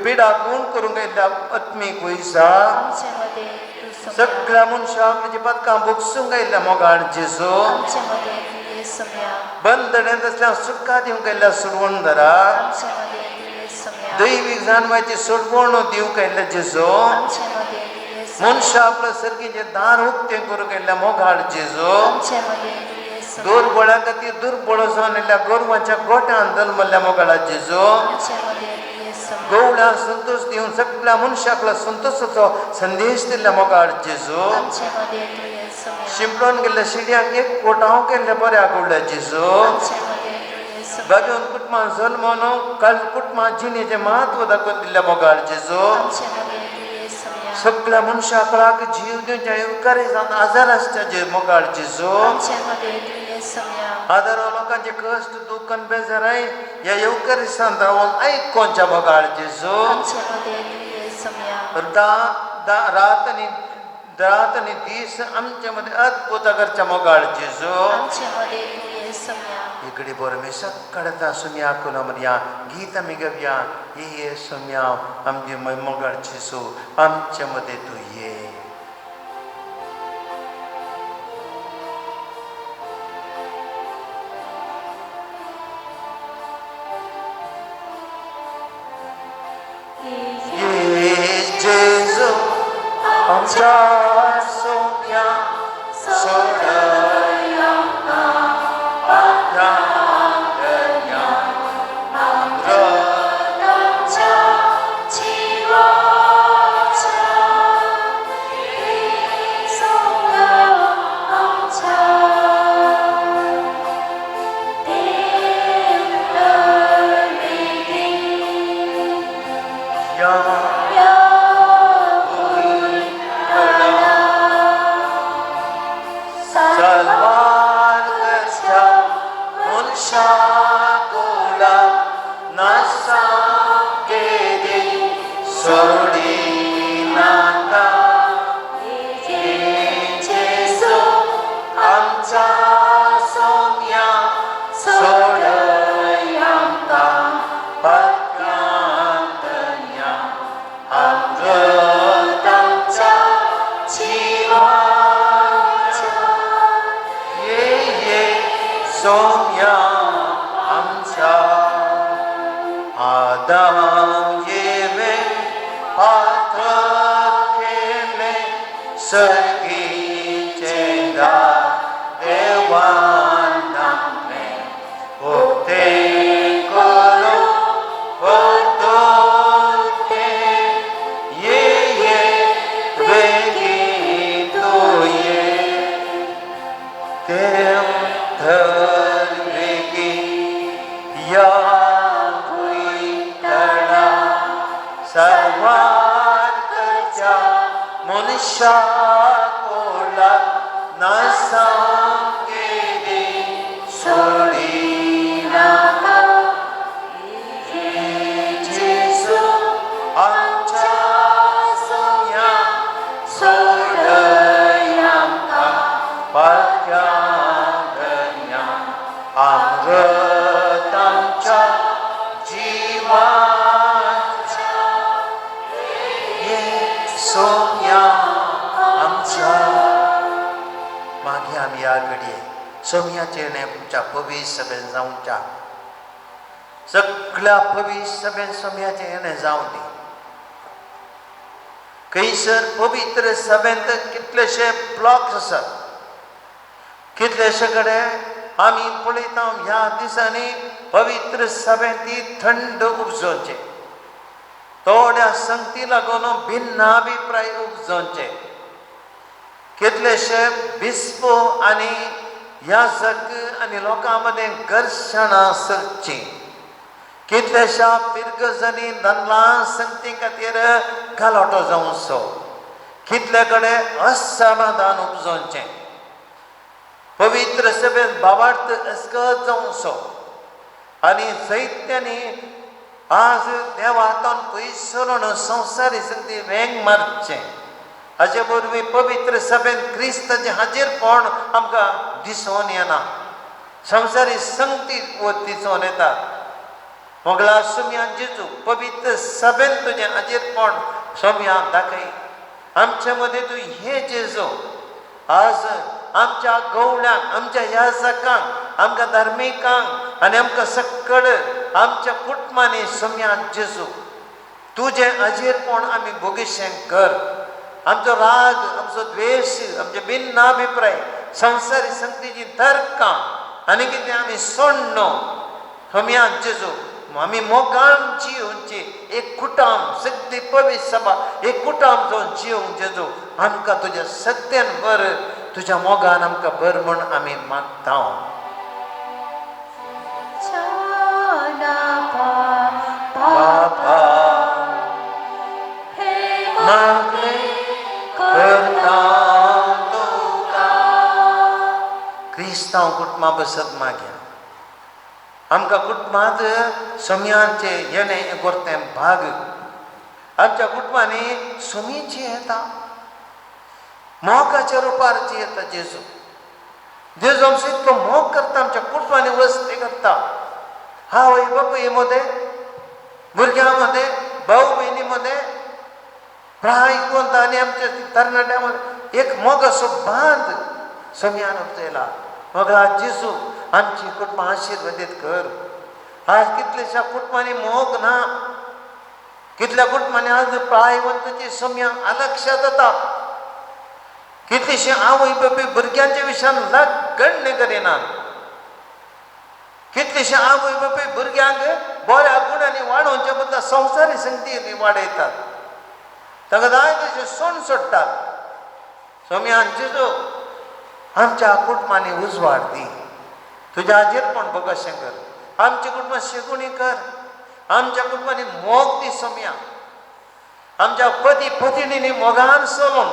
पिडा गुण करूंक आयिल्ल्या आत्मीक वैसा. आमचे मदें तूं सोम्या. सगळ्या मनशाक म्हणजे पदकां भोगसूंक आयिल्ल्या मोगाळ जेजू. आमचे मदें तूं ये सोम्या. बंदड्यांत असल्या सुटका दिवंक आयिल्ल्या सोडवण धरा. आमचे मदें तूं ये सोम्या. दैवीक जाणवायची सोडवण दिवंक आयिल्ल्या जेजू. आमचे मदें तूं ये सोम्या. मनशा आपल्या सर्गीचें दार उक्तें करूंक आयिल्ल्या मोगाळ जेजू. आमचे मदें तूं ये सोम्या. दुर्बळां खातीर दुर्बळ जावन आयिल्ल्या गोरवांच्या गोठ्यान जल्मल्ल्या मोगाळा जेजू. आमचे मदें तूं ये सोम्या. गवळ्यांक संतोष दिवन सगळ्या मनशाक संतोषाचो संदेश दिल्ल्या मोगाळ जेजू. आमचे मदें तूं ये सोम्या. शिंपडून गेल्ल्या शिड्यांक एक कोटांव केल्ल्या बऱ्या गवळ्या जेजू. आमचे मदें तूं ये सोम्या. बाजून कुटुंबां जल्मोन काल कुटुंबां जिणेचें म्हत्व दाखोवन दिल्ल्या मोगाळ जेजू. आमचे मदें तूं ये सोम्या. सगळ्या मनशाक जीव दिवच्या येवकारी जावन आजार आसच्या जे मोगाळ जेजू. आमचे मदें तूं ये सोम्या. आदारो लोकांचे कश्ट दुख्ख आनी बेजाराय ह्या येवकारिस्तान रावन आयकोनच्या मोगाळ जेजू. आमचे मदें तूं ये सोम्या. रात आनी रात आनी दीस आमचे मदें अद्भुत करच्या मोगाळ जेजू. आमचे मदें तूं ये सोम्या. इकडे परमेश्वर कडता सोम्या कुला मरया गीत आमी गावया. ये सोम्या आमचे मोगाळ जेजू आमचे मदें तूं ये. आमच्या सोम्या सोडय आमकां पापयांतल्या आमच्या जिवाच्या ये सोम्या आमच्या. देव तर वेगीं या या भुंयतळा सलवार करच्या मनशा कुळाक नासांकेदी सोडिनाका. जेजू आमच्या सोम्या सोडय आमकां पातकांतल्या अमृत आमच्या जिवाच्या ये ये सोम्या आमच्या. आदाम येवे पात्र केले सर्गीचे दार देवान आमले उक्ते करू परतून ते. ये ये वेगीं तूं ये. देव धर वेगीं या भुंयतळा सर्वात करच्या मनशा कोलाक नासांकेदी सोडिनाका. जेजू आमच्या सोम्या सोडय आमकां पातकांतल्या अमृत आमच्या जिवाच्या ये सोम्या आमच्या. मागीर आमी ह्या घडये सोम्याचेर तुमच्या पवित्र सभेन जावच्या. सगळ्या पवित्र सभेन सोम्याचें येणें जावं दी. खंयसर पवित्र सभेंत कितलेशे ब्लॉक्स आसात, कितलेशे कडेन आमी पळयता ह्या दिसांनी पवित्र सभेंत ती थंड उपजोवचें, थोड्या संगती लागून भिन्न अभिप्राय उपजोवचे, कितलेशे बिस्पो आनी याजक आनी लोकां मदें घर्शणां चलचीं, कितल्याशा फिरगजांनी दादलां संगती खातीर घालोटो जावचो, कितले कडेन असमाधान उपजोवचें, पवित्र सभेंत बाबार्थ अस्कत जावचो आनी सैत्यांनी आज देवातून पयस सरून संवसारी संगती वेंग मारचें. हाचे वरवीं पवित्र सभेंत क्रिस्ताचें हाजीरपण आमकां दिसून येना, संवसारी संगती दिसून येता. मोगला सोम्या जेजू पवित्र सभेंत तुजें हाजीरपण सोम्या दाखय, आमचे मदें तूं हे जेजू. आज आमच्या गवळ्यांक, आमच्या याजकांक, आमकां धार्मिकांक आनी आमकां सकळ आमच्या कुटुंबांनी सोम्या जेजू तुजें हाजीरपण आमी भोगीशें कर. आमचो राग, आमचो द्वेश, आमचे भिन्न अभिप्राय, संवसारी संगतीची तर्कां आनी कितें आमी सोडनो. सोम्या जेजू आमी मोगान जियोवची एक कुटाम, सगळी पवित्र सभा एक कुटाम जावन जियोवंक जेजू आमकां तुज्या सत्यान भर, तुज्या मोगान आमकां भर म्हूण आमी मागता. बापा मागणें करता तुका. क्रिस्तांव कुटुंबा बसत मागया, आमकां कुटुंबांत सोम्याचें येणें गोरतें भाग, आमच्या कुटुंबांनी सोमीची येता, मोगाच्या रुपार जी येता जेजू. जेजू आमचो इतलो मोग करता, आमच्या कुटुंबांनी वस्ती करता. आवय बापूय मदें, भुरग्यां मदें, भाव भयणी मदें, प्राय कोणता आनी आमच्या तरणाट्यां मदें एक मोगाचो बांद सोम्यान उपजयला. मोगला जेजू आमची कुटुंबां आशिर्वादीत कर. आज कितल्याशा कुटुंबांनी मोग ना, कितल्या कुटुंबांनी आज प्रायवंताची सोम्या अलक्ष जाता, कितलीशी आवय बापूय भुरग्यांच्या विशयान लगण्य करिनात, कितलीशी आवय बापूय भुरग्यांक बऱ्या गुणांनी वाडोवच्या बदला संवसारी संगती वाडयतात, ताका जाय तशें सोण सोडटात. सोम्यान जेजू आमच्या कुटुंबांनी उजवाड दी, तुज्या हाजीरपण भोगशें कर, आमच्या कुटुंबां शेगुणी कर, आमच्या कुटुंबांनी मोग दी सोम्या, आमच्या पती पतिणींनी मोगान चलोवन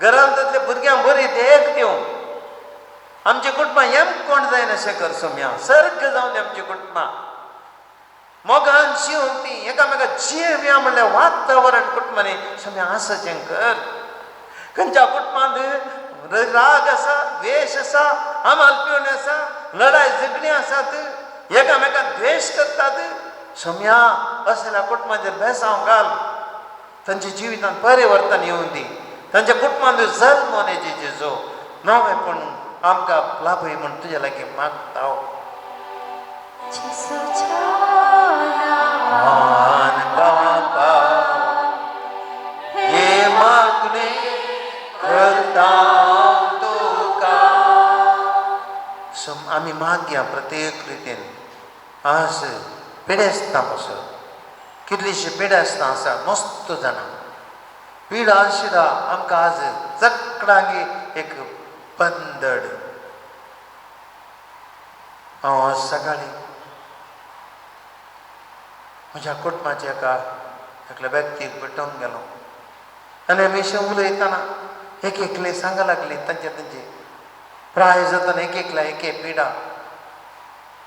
घरांतल्या भुरग्यांक बरी देख दिवं, आमच्या कुटुंबां एम कोण जायना अशें कर सोम्या, सर्ग जावन आमच्या कुटुंबां मोगान जिवन ती एकामेका जिवया म्हणल्यार वातावरण कुटुंबांनी सोम्या आसाचें कर. खंयच्या कुटुंबांत राग आसा, द्वेश आसा, आमाल पिवन आसा, लढाय झगडीं आसात, एकामेकांक द्वेश करतात, सोम्या असल्या कुटुंबाचेर बेसांव घाल, तांच्या जिवितांत परिवर्तन येवन दी, तांच्या कुटुंबांत जल्म जेजू नवेपण आमकां लाभय म्हूण तुज्या लागीं मागता. बापा हे मागणें करता तुका. आमी मागया प्रत्येक रितीन. आज पिडेस्तां पासून कितलीशीं पिडेस्तां आसा, मस्त जाणां पिडा आशिल्ल्या आमकां आज चकडांगी एक बंदड. हांव आज सकाळीं म्हज्या कुटुंबाच्या एका एकल्या व्यक्तीक भेटोवंक गेलो आनी आमी अशें उलयतना एक एकले सांगा लागली तांचे तांचे प्राय जातना एक एकल्या एक एक पिडा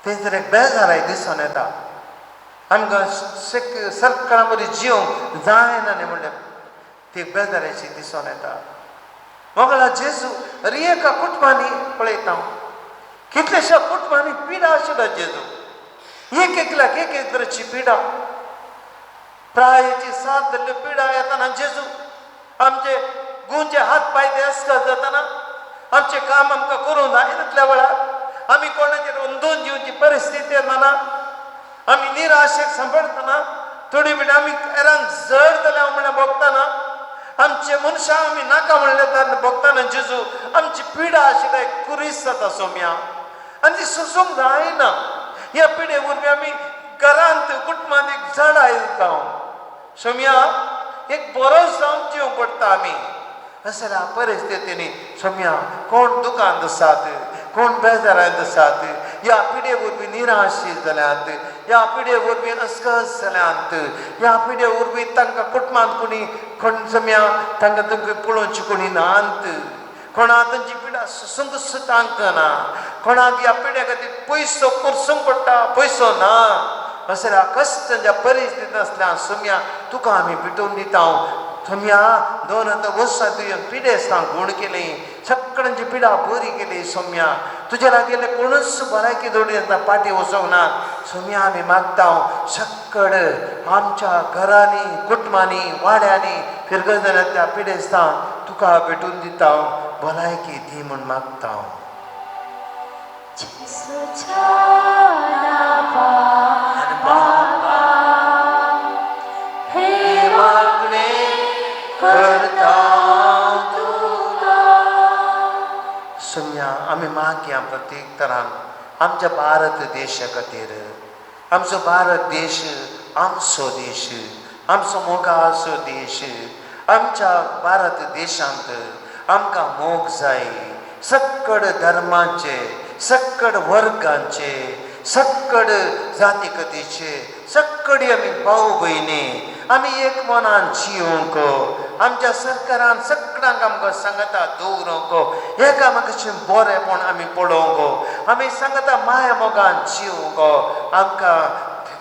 थंयसर एक बेजाराय दिसून येता. आमकां सरकारा बरी जिवंक जायना न्ही म्हणल्यार ती बेजाराची दिसून येता. मोगला जेजू अरे एका कुटुंबांनी पळयता कितल्याश्या कुटुंबांनी पिडा आशिल्लो जेजू, एक एकल्याक एक एक तरेची पिडा, प्रायची साथ धरल्यो पिडा येतना जेजू आमचे गुंजे हात पांय ते अस्कत जातना आमचें काम आमकां करूंक जाय तितल्या वेळार आमी कोणाचेर अंदून जिवची परिस्थिती येतना आमी निराशेक सांपडटना थोडी म्हणल्यार आमी हेरांक जड जाल्या म्हणल्यार भोगतना, आमचे मनशां आमी नाका म्हणले तर भोगतना जेजू आमची पिडा आशिल्ल्या एक कुरीस जाता सोम्या, आनी ती सोसूंक जायना. ह्या पिडे वरवीं आमी घरांत कुटुंबांत एक जड आयता सोम्या, एक बरो जावन जिवंक पडटा आमी. असल्या परिस्थितींनी सोम्या कोण दुकान आसात, कोण बेजारांत आसात, ह्या पिडे वरवीं निराशी जाल्यात, ह्या पिडे वरवीं अस्कस जाल्यात, ह्या पिडे वरवीं तांकां कुटुंबांत कोणी कोण सोम्या तांकां तुमकां पळोवची कोणी नात, कोणा तांची पिडा सोसूंक तांक ना, कोणाक ह्या पिड्या खातीर पयसो करसूंक पडटा, पयसो ना. असल्या कश्टांच्या परिस्थितींत आसल्या सोम्या तुका आमी भेटोवन दिता. सोम्या 2 आतां वर्सां तुवें पिडेस्तांक गूण केली, सगळ्यांची पिडा बरी केली सोम्या. तुज्या लागीं कोणूच भलायकी दोडी आतां पाटी वचोंक ना सोम्या. आमी मागता सगळ आमच्या घरांनी, कुटुंबांनी, वाड्यांनी, फिरगजांतल्या पिडेस्तांक तुका भेटून दिता, भलायकी दी म्हूण मागता. सोम्या आमी मागया प्रत्येक तरान आमच्या भारत देशा खातीर. आमचो भारत देश आमचो देश, आमचो मोगाचो देश. आमच्या भारत देशांत आमकां मोग जाय, सक्कड धर्मांचे, सक्कड वर्गांचे, सक्कड जाती कथेचे, सक्कडी आमी भाव भयणी आमी एक मनान जिवंक. आमच्या सरकारान सगळ्यांक आमकां सांगता दवरूंक, एकामेकाचें बरेंपण आमी पळोवंक, आमी सांगता माया मोगान जिवंक. आमकां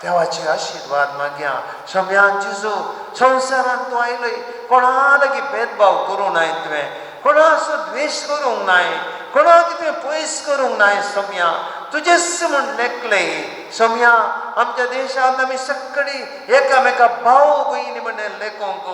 देवाचे आशिर्वाद मागया सोम्यान जेजू. संवसारांत तूं आयलोय, कोणा लागीं भेदभाव करूंक नाय तुवें, कोणाचो द्वेश करूंक नाय, कोणाक तुवें पयस करूंक नाय सोम्या. तुजेच म्हूण लेखले सोम्या. आमच्या देशांत आमी सगळीं एकामेका भाव भयणी म्हण लेखूंक,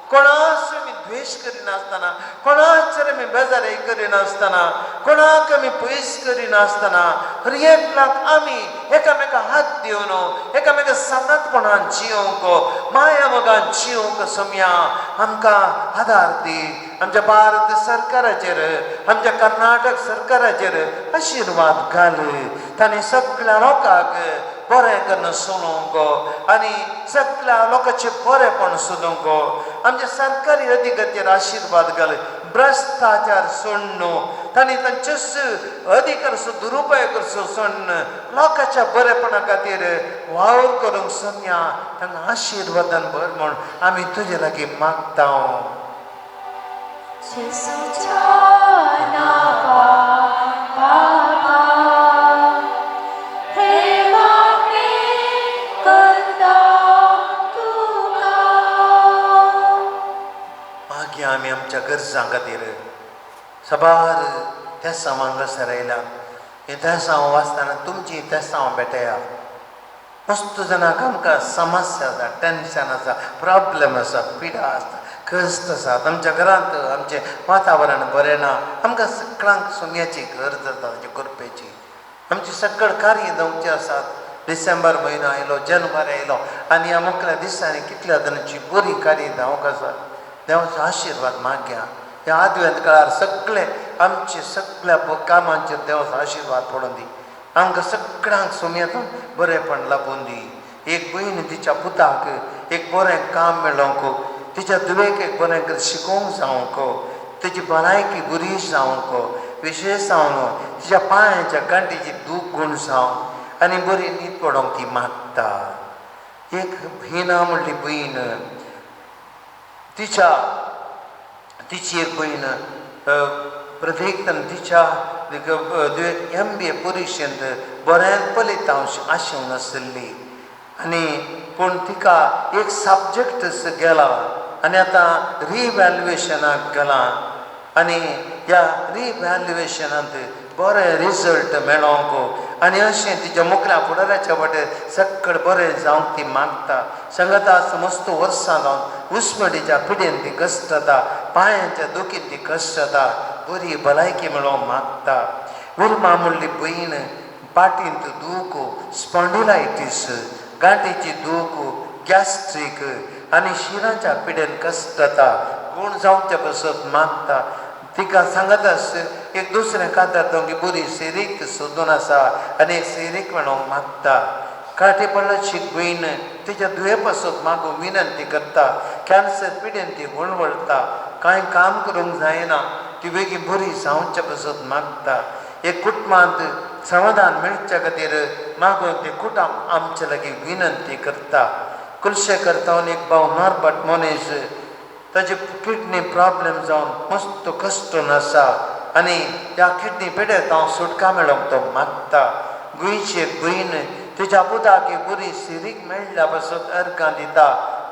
कोणाचो आमी द्वेश करिनासतना, कोणाचेर आमी बेजारी करिनासतना, कोणाक आमी पयस करिनासतना, हर एकल्याक आमी एकामेका हात दिवन एकामेका सांगातपणान जिवंक, माया मोगान जिवंक सोम्या. आमकां आदार दी. आमच्या भारत सरकाराचेर, आमच्या कर्नाटक सरकाराचेर आशिर्वाद घाल. तांणी सगळ्या लोकांक बरें करून सोडूंक आनी सगळ्या लोकांचें बरेंपण सोदूंक. आमच्या सरकारी अधिकाऱ्यांचेर आशिर्वाद घाल. भ्रश्टाचार सोडून तांणी तांचेच अधिकार दुरुपयोग करचो सोडून लोकांच्या बरेपणा खातीर वावर करूंक सोम्या. तांकां आशिर्वादान भर म्हूण आमी तुजे लागीं मागता. मागीर आमी आमच्या गरजां खातीर साबार तेसांव हांगासर आयल्या. हें तेसांव वाचतना तुमची तेसांव भेटया. मस्त जाणांक आमकां समस्या आसा, टेंशन आसा, प्रॉब्लम आसा, पिडा आसा, कश्ट आसा. आमच्या घरांत आमचें वातावरण बरें ना. आमकां सगळ्यांक सोम्याची गरज आसा, ताची कृपेची. आमची सगळ कार्य जावची आसात. डिसेंबर म्हयनो आयलो, जानेवारी आयलो आनी ह्या मुखल्या दिसांनी कितल्या जाणांची बरी कार्य जावंक आसा. देवाचो आशिर्वाद मागया. ह्या आदवेंत काळार सगळे आमचे सगळ्या कामांचेर देवाचो आशिर्वाद पडून दी. आमकां सगळ्यांक सोम्यातून बरेंपण लाबून दी. एक भयण तिच्या पुताक एक बरें काम मेळोवंक, तिच्या धुवेक एक बरें करून शिकोवंक जावंक, तिची भलायकी बरी जावंक, विशेश जावन तिच्या पांयाच्या गांठीची दूख गूण जावंक आनी बरी न्हीद पडोवंक ती मागता. एक हिना म्हणली भयण, तिच्या तिची एक भयण प्रत्येक तिच्या MBA परिक्षेंत बरें फलितांश आसूंक नाशिल्ली आनी पूण तिका एक सब्जॅक्ट गेला आनी आतां रिव्हॅल्युएशनाक गेला आनी ह्या रिव्हॅल्युएशनांत बरें रिजल्ट मेळोवंक आनी अशें तिच्या मुखल्या फुडाराच्या वाटेर सगळें बरें जावंक ती मागता. सांगता मस्त वर्सां जावन उस्मडीच्या पिडेन ती कश्ट जाता, पांयांच्या दुखीन ती कश्ट जाता, बरी भलायकी मेळोवंक मागता. उर्मा म्हणली भयण पाटींत दूख, स्पॉन्डिलायटीस, गांठीची दूख, गॅस्ट्रीक आनी शिरांच्या पिडेन कश्ट जाता, गूण जावचे पासत मागता. तिका सांगत आस एक दुसरें कांतार दोंगी बरी सिरीक सोदून आसा आनी एक सिरीक म्हणूंक मागता. काटे पडल्याची भयण तिच्या दुये पासत मागूंक विनंती करता. कॅन्सर पिडेन ती वळवळटा, कांय काम करूंक जायना, ती बेगीन बरी जावचे पासत मागता. एक कुटुंबांत समाधान मेळच्या खातीर मागून ते कुटुंब आमचे लागीं विनंती करता. कुलशे करता एक भाव नॉर्बर्ट मोनीस, ताजे किडनी प्रॉब्लम जावन मस्त कश्ट आसा आनी ह्या किडनी पिडेत हांव सुटका मेळोंक तो मागता. गोंयची एक भयण तिच्या पुताक एक बरी सिरीक मेळ्ळ्या पासत अर्गां दिता.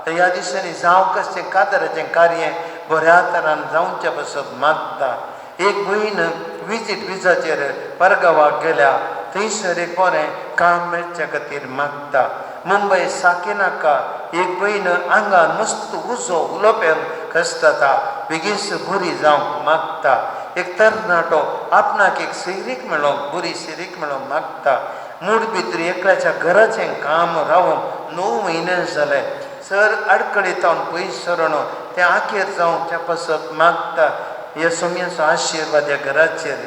ह्या दिसांनी जावं कशें कातराचें कार्य बऱ्या तरान जावचे पासत मागता. एक भयण विजीट विजाचेर परगांवाक गेल्या, थंयसर एक बरें काम मेळचे खातीर मागता. मुंबय साकिनाका एक भयण आंगान मस्त उजो उलोवप्यान कश्ट जाता, बेगीन बरी जावंक मागता. एक तरणाटो आपणाक एक सिरीक मेळोंक, बरी सिरीक मेळोंक मागता. मूड भितर एकल्याच्या घराचें काम रावून 9 म्हयने जाले, सर अडकळीत हांव पयस सरून तें आखेर जावंक त्या पासत मागता. ह्या सोम्याचो आशिर्वाद ह्या घराचेर.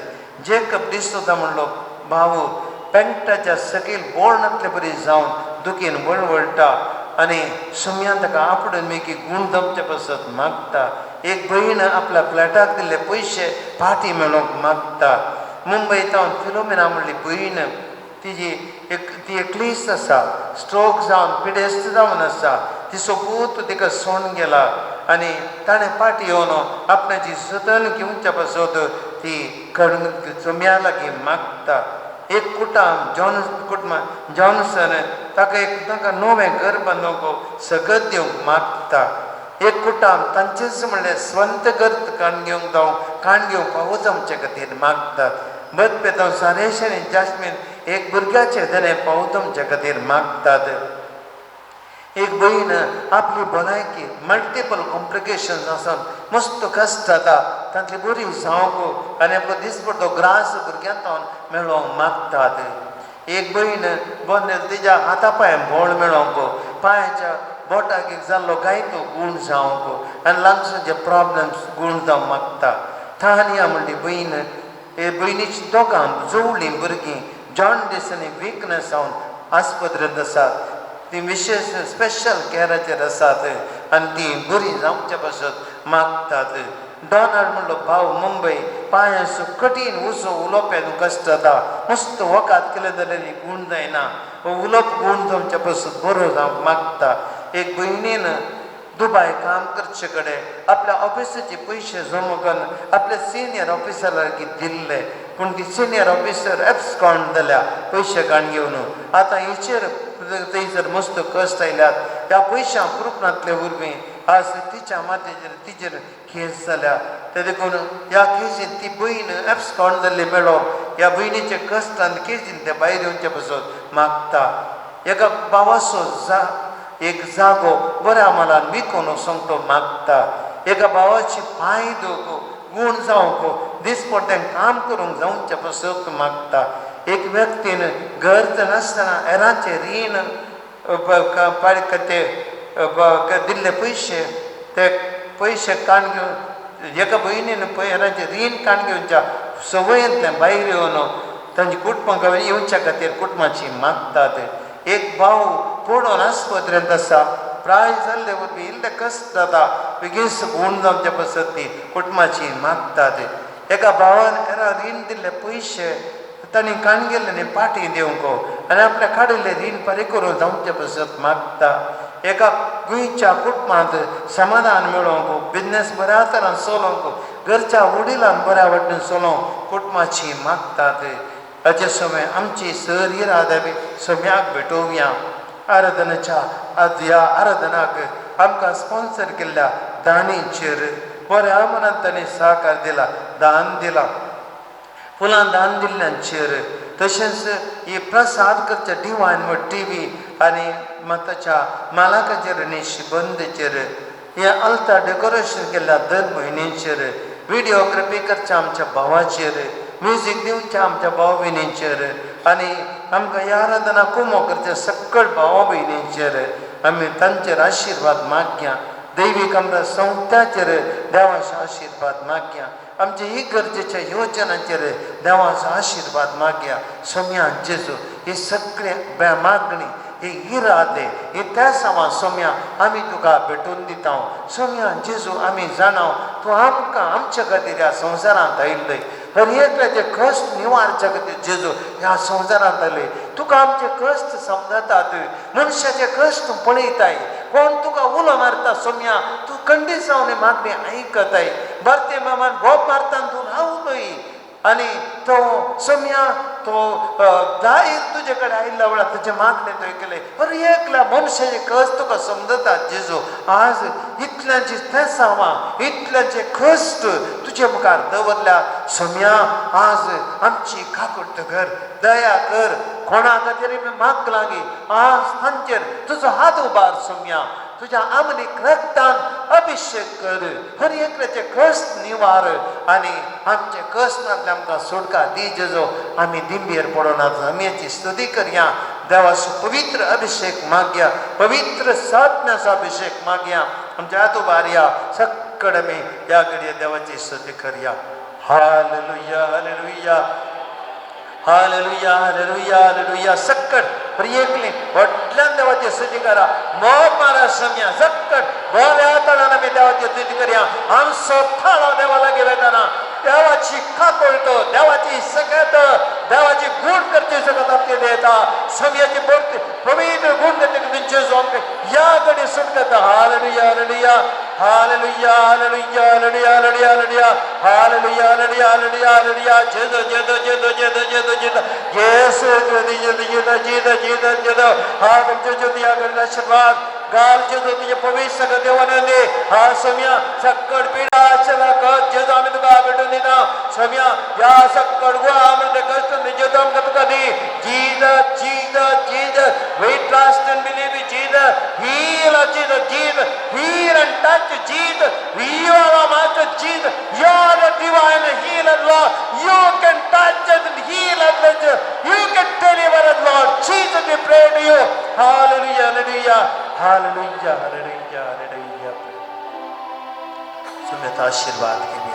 जेकब डिसोदा म्हणलो भाव पेंटाच्या सकयल बोळणांतले बरी जावन दुखीन वळवळटा आनी सोम्यान ताका आपडून मागीर गूण दमचे पासत मागता. एक भयण आपल्या फ्लॅटाक दिल्ले पयशे फाटीं मेळोवंक मागता. मुंबय तावन फिलोमिना म्हणली भयण, तिजी एक ती एकलीच आसा, स्ट्रोक जावन पिडेस्त जावन आसा, तिचो पूत तिका सोडून गेला आनी ताणें फाटीं येवन आपणाची जतन घेवच्या पासत ती चोम्या लागीं मागता. एक कुटाम जॉन कुटुंब जॉन्सन ताका एक ताका नवें घर बांदूंक सगत दिवंक मागता. एक कुटाम तांचेच म्हणल्यार स्वंत घर काण घेवंक जावं काण घेवंक पावो जावचे खातीर मागतात. बदपेतांव सारेश आनी जास्मीन एक भुरग्याचें देणें पावो आमचे खातीर मागतात. एक भयण आपली भलायकी मल्टिपल कॉम्प्लिकेशन्स आसून मस्त कश्ट जाता, तांतली बरी जावंक आनी आपलो दिसपडतो ग्रास भुरग्यांक मेळोवंक मागतात. एक भयण बोंदेल तिज्या हाता पांय बोळ मेळोवंक, पांयाच्या बोटाक एक जाल्लो गायतो गूण जावंक आनी लंग्साचे प्रॉब्लम्स गूण जावंक मागता. थानिया म्हणली भयण, हे भयणीची दोगां जुवळीं भुरगीं जॉन्डीस आनी विकनस जावन आस्पत्रेंत आसात, ती विशेश स्पेशल कॅराचेर आसात आनी ती बरी जावचे पासत मागतात. डॉनाल्ड म्हणलो भाव मुंबय पांयांचो कठीण उसो उलोवप्याक कश्ट जाता, मस्त वखद केलें जाल्यार गूण जायना, उलोवप गूण जावचे पासत बरो जावंक मागता. एक भयणीन दुबाय काम करचे कडेन आपल्या ऑफिसाचे पयशे जमा करून आपल्या सिनियर ऑफिसरा लागीं दिल्ले, पूण ती सिनियर ऑफिसर एब्सकॉन्ड जाल्या पयशे काण घेवन. आतां हेचेर थंयसर मस्त कश्ट आयल्यात. ह्या पयशां प्रूफ नातले वरवीं आज तिच्या मातेचेर तिचेर केस जाल्या. ते देखून ह्या केसीन ती भयण एब्सकॉन्ड जाल्ली मेळोन ह्या भयणीचे कश्ट आनी केसीन ते भायर येवचे पासत मागता. एका भावाचो एक जागो बऱ्या मालान विकून वचोंक तो मागता. एका भावाची पांय दुख गूण जावंक दिसपडटें काम करूंक जावचे पासत मागता. एक व्यक्तीन गरज नासतना हेरांचें रीण ते दिल्ले पयशे ते पयशे काण घेवन एका भयणीन हेरांचें रीण काण घेवच्या संवयेंतल्यान भायर येवन तांची कुटुंबां येवच्या खातीर कुटुंबाची मागतात. एक भाव पडोन आस्पत्रेंत आसा, प्राय जाल्ले वरवीं इल्ले कश्ट जाता, बेगीन गूण जावचे पासत ती कुटुंबाची मागतात. एका भावान हेरा रीण दिल्ले पयशे तांणी काण गेल्ले न्ही पाटी दिवंक आनी आपल्या काडिल्ले रीण फारीक करून जावचे पासत मागता. एका गोंयच्या कुटुंबांत समाधान मेळोवंक, बिजनेस बऱ्या तरान चलोवंक, घरच्या वडिलान बऱ्या वाटेन चलोवंक कुटुंबाची मागतात. हाचे समय आमची सर इरादा बी सम्याक भेटोवया. आराधनाच्या आज ह्या आराधनाक आमकां स्पॉन्सर केल्ल्या दानीचेर बऱ्या मनान तांणी सहकार दिला, दान दिला, फुलां दान दिल्ल्यांचेर, तशेंच ही प्रसाद करच्या डिवायन टी व्ही आनी माताच्या मालाकाचेर आनी शिबंदचेर, हे अल्तार डेकोरेशन केल्ल्या दर म्हयन्याचेर, व्हिडियोग्राफी करच्या आमच्या भावाचेर, म्युजीक दिवचें आमच्या भाव भयणींचेर आनी आमकां ह्या आराधना कुमो करचे सकळ भाव भयणींचेर आमी तांचेर आशिर्वाद मागया. दैवीक आमकां संस्थाचेर देवाचो आशिर्वाद मागया. आमच्या ही गरजेच्या योजनाचेर देवाचो आशिर्वाद मागया. सोम्या जेजू ही सगळे मागणी ही इरादे ही त्या समा सोम्या आमी तुका भेटून दिता. सोम्या जेजू आमी जाणाव तूं आमकां आमच्या खातीर ह्या संवसारांत आयिल्लय. हर एकल्याचे कश्ट निवारच्या खातीर जेजू ह्या संवसारांत आयले. तुका आमचे कश्ट समजतात, मनशाचे कश्ट पळयताय. कोण तुका उलो मारता सोम्या तूं कंडिसांव मागणी आयकताय. भारतीय मामान बोब मारता तूं रावलोय आनी तो सोम्या तो दायर तुजे कडेन आयिल्ल्या वेळार तुजे मागणें तुवें केलें. हर एकल्या मनशाचे कश्ट तुका समजता जेजू. आज इतल्यांची तेसांवां इतल्यांचे कश्ट तुजे मुखार दवरल्या सोम्या. आज आमची काकुळट कर, दया कर. कोणा खातीर आमी मागलां आज तांचेर तुजो हात उबार सोम्या. तुज्या आमलीक रक्तान अभिशेक कर. हर एकल्याचे कश्ट निवार आनी आमचे कश्टांतले आमकां सुटका दी जेजो. आमी दिंबेर पडोना आमची स्तुती करया. देवाचो पवित्र अभिशेक मागया, पवित्र साधण्याचो अभिशेक मागया. आमच्या हात उबारया सगळे आमी ह्या घडये देवाची स्तुती करया. Hallelujah hallelujah hallelujah hallelujah hallelujah. सक्कट प्रियकली व्हडल्यान देवाची स्तुती करा. मोग मारा सोम्या सक्कट बऱ्या तणान आमी देवाची स्तुती करया. आमचो थाळो देवा लागीं वेताना देवाची काकुळट, देवाची सकत, देवाची गुण करची सकत आमचे देता. सोम्याची पवित्र गुण करचे जेजू आमकां ह्या घडी सुटकता. Hallelujah hallelujah hallelujah hallelujah hallelujah hallelujah hallelujah hallelujah hallelujah hallelujah hallelujah. जेजू जेजू जेजू जेजू जेजू जेजू येसू जेजू जेजू जेजू जेजू जेजू जेजू. हा जेजू ह्या घडीला आशीर्वाद गाल जेजू तुझे पवित्र सगळं देवाने दे. हा सोम्या सक्कड पिडा आशला कत जेजू आमी तुका भेटून दिता. सोम्या ह्या सक्कड गुळा आमचे कश्ट जेजू आमकां तुका दी. Jesus Jesus Jesus we trust and believe in Jesus. Heal us, Jesus, Jesus. Heal and touch Jesus. You are our Master Jesus. You are the divine healer, Lord. You can touch us and heal us, Lord. You can deliver us, Lord. Jesus, we pray to you. Hallelujah, hallelujah, hallelujah, hallelujah, hallelujah. सुमित आशीर्वाद के लिए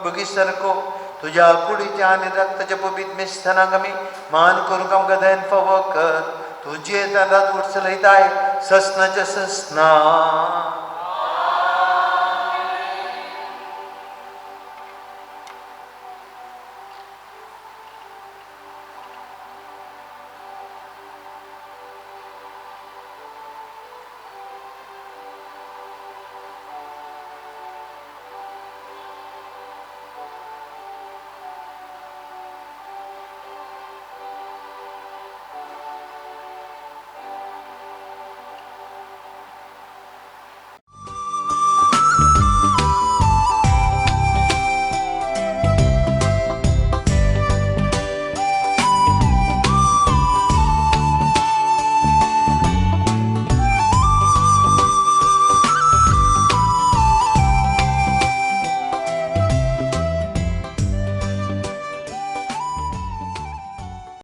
बगीसारको तुज्या कुडीच्या आनी रक्ताच्या पवित्र मिस्तनाक आमी मान करूंक आमकां दयन फावो कर. तुजे रात उठ चलयताय ससनाच्या ससना.